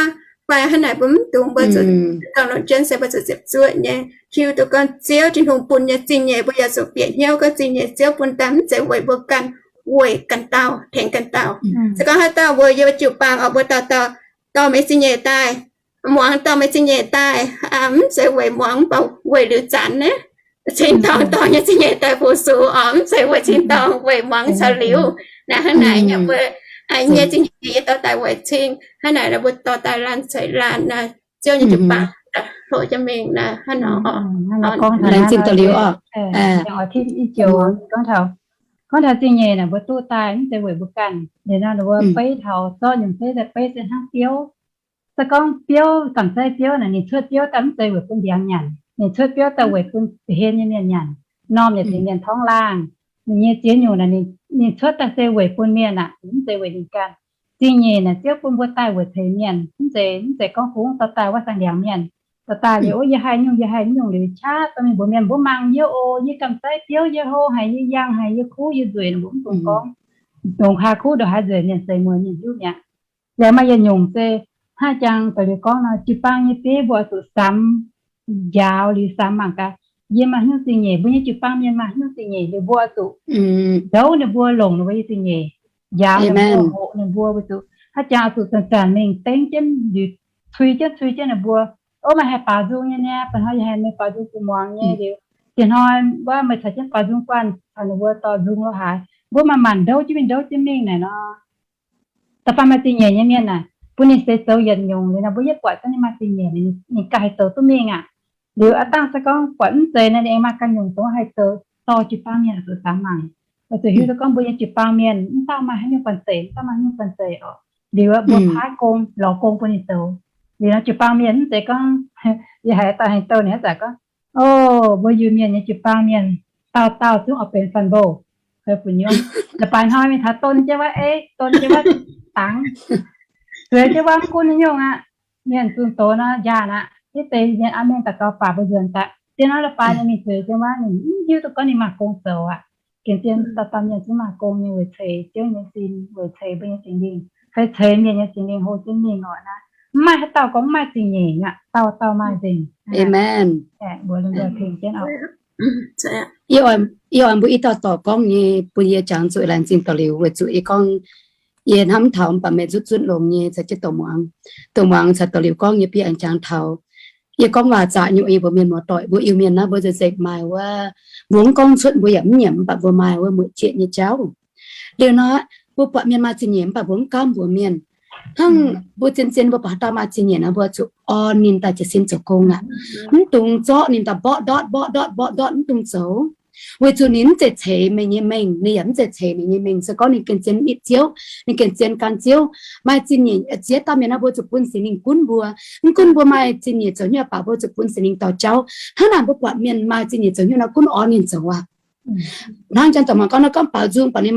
fai hnangv naaic, mbuo mv dungx, mbuo zuqc dongh longc jienv se mbuo zuqc ziepc zuoqv nyei hiuv duqv gorngv Ziouv Tin-Hungh bun nyei zingh nyeic mbuo yaac zuqc bieqc hnyouv gorngv zingh nyeic Ziouv bun daaih mv zeiz weic mbuo ganh, weic ganh dauh, tengx ganh dauh. Se gorngv haaix dauh mbuo yiem jiu-baang oc mbuo dauh dauh dorh meih zingh nyeic daaih, muangx dorh meih zingh nyeic daaih, mv zeiz weic muangx mv baac weic liuz zanc naaiv cingx dorngh dorh nyei zingh nyeic daaih fu-sux oc, mv zeiz weic cingx dorngh weic muangx caux liuz. Naaiv hnangv naaic nyei mbuo nyei zingh nyeic yie dorh daaih weic cing hnangv naaic, mbuo dorh daaih laanh ceix laanh naaic Ziouv nyei jiu-baang hlo jienv mingh naaiv hnangv nor oc. Laengz zingh daux liuz oc. Gorngv taux zingh nyeic naaic mbuo duqv daaih mv zeiz weic mbuo ganh. Liuz nor ninh mbuo beiv taux zorqv nyungc zeiv daaih beiv se hnangv biouv. Se gorngv biouv, gamh zeiv biouv naaic ninh cuotv biouv daaih mv zeiz weic bun ndiangx nyanc, ninh cuotv biouv daaih weic bun da'hlen nyei mienh nyanc, normh yaac tengx mienh torngv laangh. Ninh nyei ziex nyungc naaic ninh cuotv daaih se weic bun mienh aqv, mv zeiz weic ninh ganh. Zingh nyeic naaic Ziouv bun mbuo daaih weic ceix mienh, mv zeiz, mv zeiz gorngv kungx dorh daaih wuov saeng ndiangx mienh. Dorh daaih liuz, ov, yie haih nyungc, yie haih nyungc liuz qaqv dorh mingh mbuox mienh, mbuo mangc yie oc, yie gamh zeiv biouv, yie hlo haic, yie yangh haic, yie kuv, yie nzueic, ninh mbuo mv dungx gorngv. Dongh kaa kuv ndongc haaix nzueic mienh seix mueiz mienh hiuv mi'aqv. Liuz maaih yietc nyungc se hnangv jangx daux liuz gorngv nor, jiu-baang nyei bieiv mbuo oix zuqc samx njaaux liuz samx mangc gaax, yie maaih hnyouv zingh nyeic, mbuo nyei jiu-baang mienh maaih hnyouv zingh nyeic liuz mbuo oix zuqc ndouz ninh mbuo, longc ninh mbuo nyei zingh nyeic, njaaux ninh mbuo, hoqc ninh mbuo, weic zuqc hnangv jangx oix zuqc zanc-zanc mingh dengv jienv liuz cui jienv cui jienv ninh mbuo. Ov, meih haih baaux nzung nyei niaa, ba'hnoi yie haih meih baaux nzung bun muangx nyei liuz, dieh hnoi wuov meih caux jienv baaux nzung guanh caux ninh mbuo dorh nzung lo haaix, mbuo manc-manc ndouz jienv mingh ndouz jienv mingh naaic nor. Da'faanh maaih zingh nyeic nyei mienh naaic, bun ninh seix zoux yietc nyungc liuz nor, mbuo yietv buatc gorngv ninh maaih zingh nyeic, ninh ganh haih zoux duqv mingh aqv. Liuz aav dangh se gorngv buatc mv zeiz naaic, ninh aengx maaih ganh nyungc dongh haih zoux dorh jiu-baang mienh oix zuqc samx mangc, oix zuqc hiuv duqv gorngv mbuo nyei jiu-baang mienh mv dauh maaih haaix nyungc banh zeic, mv dauh maaih haaix nyungc banh zeic oc. Liuz mbuo paaiv gong, lorz gong bun ninh zoux. Liuz nor jiu-baang mienh mv zeiz gorngv yie haiz dauh haaix dauh ninh haaix zanc gorngv, o, mbuo Iu-Mienh nyei jiu-baang mienh dauh dauh zungv oix benx fun bouh, fun nyungc. La'baaix hnoi mingh taux don jienv wuov, ei, don jienv wuov dangx, zueiz jienv wuov mv gunv nyungc aqv. Mienh zunh doz nor njaanh aqv. Hitv deix mienh aav mengh daux gaux baac mbuo nzuonx daaih. Dien naaiv la'baaix ninh mingh zueiz jienv wuov, ninh mv hiuv duqv gorngv ninh maaih gong zoux aqv. Gengh zien dauh dauh mienh zungv maaih gong nyei weic ceix Ziouv nyei sin, weic ceix mbuo nyei Singx Lingh, fai ceix mienh nyei Singx Lingh hlo jienv mingh oc naaiv. Mv maaih haaix dauh gorngv mv maaih zingh nyeic aqv, dauh dauh maaih nzengc. Amen. Mbuo tengx jienv oc. Yie oix mbuo i dauh dorc gorngv nyei bun yie jangx zuqc laengz zingh daux liuz weic zuqc yie gorngv yie hnamv taux mv baac meih nzutv zunv longx nyei caux jienv dorc muangx. Dorc muangx caux daux liuz gorngv yie bieqc aengx jangx taux yie gorngv waac zaqc nyuoqc yie mbuo mienh muoz-doic, mbuo Iu-Mienh naaiv mbuo nzengc maaih wuov, mbuo mv gorngv cuotv mbuo yaac mv nyiemc, mv baac mbuo maaih wuov mueic jieqv nyei jauv. Liuz nor, mbuo buatc mienh maaih zingh nyeic mv baac mbuo mv gaamv mbuox mienh. Hnangv mbuo zien-zien mbuo buatc haaix dauh maaih zingh nyeic nor, mbuo zuqc orn ninh daaih jiez sin zoux gong aqv. Mv dungx zorqv ninh daaih mborqv ndortv mborqv ndortv mborqv ndortv, mv dungx zoux. Weic zuqc ninh mv zeiz ceix meih nyei mengh, ninh yaac mv zeiz ceix meih nyei mengh. Se gorngv ninh gengh zien nitv Ziouv, ninh gengh zien gan Ziouv, maaih zingh nyeic ziex dauh mienh nor, mbuo zuqc bun Singx Lingh gunv mbuo. Mv gunv mbuo maaih zingh nyeic zoux hnyouv baac mbuo zuqc bun Singx Lingh dorh jauv. Hnangv naaic mbuo buatc mienh maaih zingh nyeic zoux hnyouv nor, gunv orn ninh zoux aqv. Hnangv jangx dorc muangx gorngv nor, gorngv baaux nzung, buatc ninh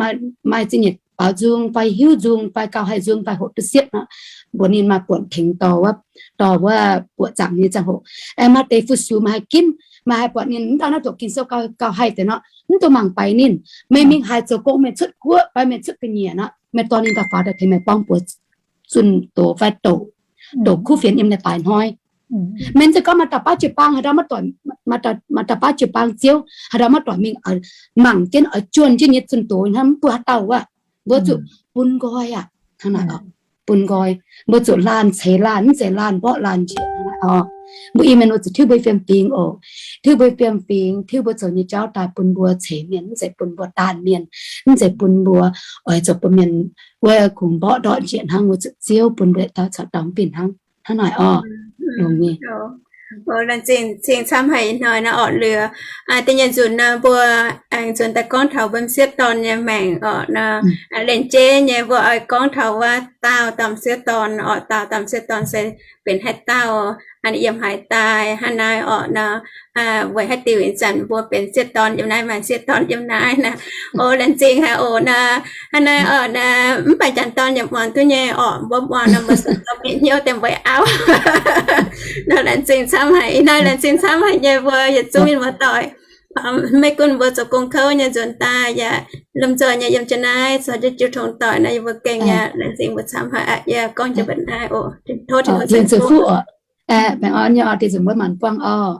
maaih zingh nyeic baaux nzung fai hiuv nzung fai gauh haih nzung fai hoqc duqv siepv nor, mbuox ninh maaih buonc tengx dorh wuov, dorh wuov buoqc zaangc nyei ziangh hoc. Aengx maaih deix fu-sux maaih haih ginv, Meih haih buatc ninh mv dauh naaiv doqc Ging-Sou gauh, gauh haih deix nor, mv dungx mangc baaix ninh. Meih mingh haaix zoux gong, meih cuotv guoqv fai meih cuotv ga'nyiec nor, meih dorh ninh daaih faaux daaih tengx meih buangv mbuox zunh doz fai doqc, doqc kuv fienx yiem ninh daaih hnoi. Meih mv zeiz gorngv maaih dauh baav jiu-baang haaix dauh maiv doic, maaih dauh baav jiu-baang ziouv haaix dauh maiv doic mingh mangc jienv oix juonh jienv nyei zunh doz hnangv, mv bun haaix dauh wuov. Mbuo zuqc bun nqoi aqv. Hnangv naaic oc, bun nqoi. Mbuo zuqc laanh ceix laanh, mv zeiz laanh mborqv laanh njiec. Hnangv naaic oc, mbuo Iu-Mienh mbuo zuqc tiuv mbuo nyei fiem-fingx oc, tiuv mbuo nyei fiem-fingx, tiuv mbuo zoux nyei jauv daaih bun mbuo ceix mienh, mv zeiz bun mbuo daanh mienh, mv zeiz bun mbuo oix zoux bun mienh wuov kungx mborqv ndortv njiec hnangv. Mbuo zuqc Ziouv bun mbuo yietc dauh caux dorngx fih hnangv. Hnangv naaic oc, longx nyei. Laengz zingh, zingh camv haic ih hnoi naaiv orqc, liuz da'nyeic nzunc naaiv mbuo aengx nzuonx daaih gorngv taux mbuo m'sieqv dorn nyei maengc orqc nor, laengz jeiv nyei mbuo oix gorngv taux wuov daauh dauh m'sieqv dorn orqc. Daauh dauh m'sieqv dorn se benx haaix dauh, yiem haaix daaih, hnangv naaiv orqc nor, weic haaix diuc ih zanc mbuo benx sieqv dorn yiem naaiv, maaih sieqv dorn yiem naaiv naaic. O, laengz zingh haic oc nor, hnangv naaiv orqc nor, mv baac janx dorn yaac muangx duqv nyei orqc. Mbuo muangx nor mbuo zuqc zoux mienh hnyouv deix mbuo auv. Nor laengz zingh camv haic, ih hnoi laengz zingh camv haic nyei mbuo yietc zungv mienh muoz-doic. Maiv gunv mbuo zoux gong kouv nyei nzuonx daaih yaac lomh nzoih nyei yiem jienv naaiv caux jienv jiu tong doic naaiv yie mbuo gengh yaac laengz zingh mbuo camv haic aqv. Yie gorngv jienv mbuo naaiv oc. Tov Tin-Hungh ceix fuqv oc. Baengh orn nyei oc, deix nzunc mbuo maanc buangh oc.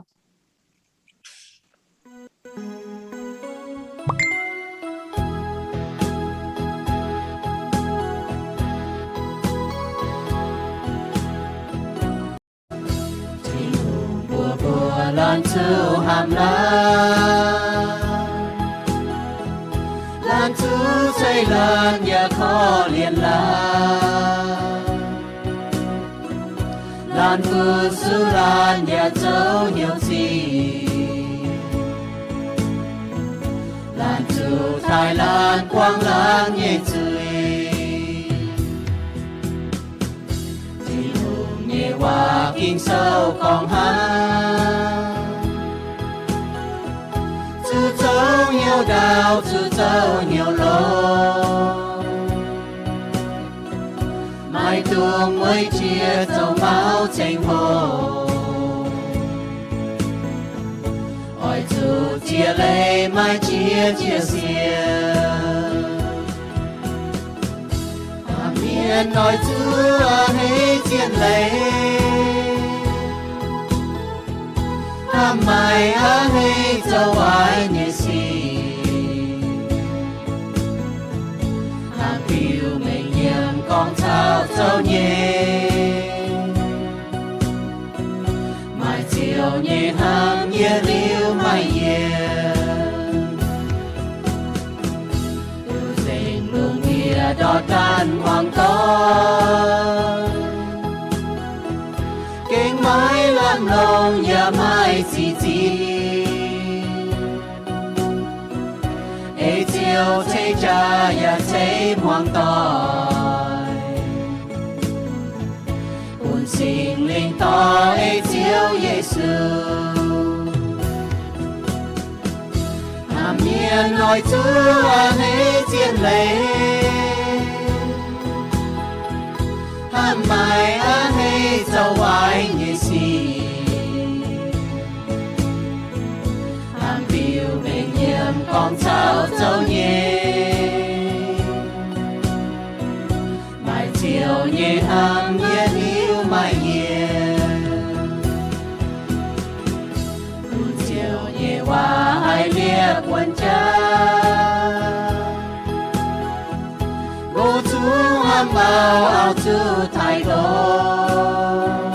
Tin-Hungh mbuox mbuo laanh zuqc hnamv laanh, laanh zuqc ceix laanh yaac korv-lienh laanh, laanh fu-sux laanh yaac zoux hnyouv zingh, laanh zuqc taaih laanh buangv laanh nyei zuiz. Tin-Hungh nyei waac Ging-Sou gorngv hnangv, zuqc zoux hnyouv ndaauv, zuqc zoux hnyouv longx, maiv dungx mueiz jiex zoux mauv ceng hoc. Oix zuqc ziex leiz maaih jiex ziec siec. Hnamv mienh oix zuqc a'hneiv zien leiz, hnamv maaic a'hneiv zoux waaic nyei sic. Hnamv biux mengh nyiemc gorngv caux zoux nyei, maaih ziouc nyei hnamv yietc liuz maaih yienc. Nzengc lungh ndiev ndortv daanh muangx doic, gengh maiv lamh longc yaac maaih ziqc zingh. Ei Ziouv ceix jaax yaac ceix muangx doic, bun Singx Lingh dorh ei Ziouv Yesu. Hnamv mienh oix zuqc a'hneiv zien leiz, hnamv maaic a'hneiv zoux waaic nyei sic. Hnamv biux mengh nyiemc gorngv caux zoux nyei, maaih ziouc nyei hnamv yietc liuz maaih yienc. Bun Ziouv nyei waac haiz liepc buonv jaax, nqox zungv hnamv mauh auv zuqc taaih nqox,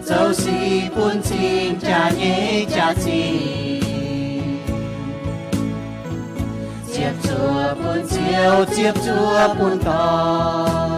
zoux sic bun cing jaax nyei jaax-zinh, ziepc zuoqv bun Ziouv, ziepc zuoqv bun dorn.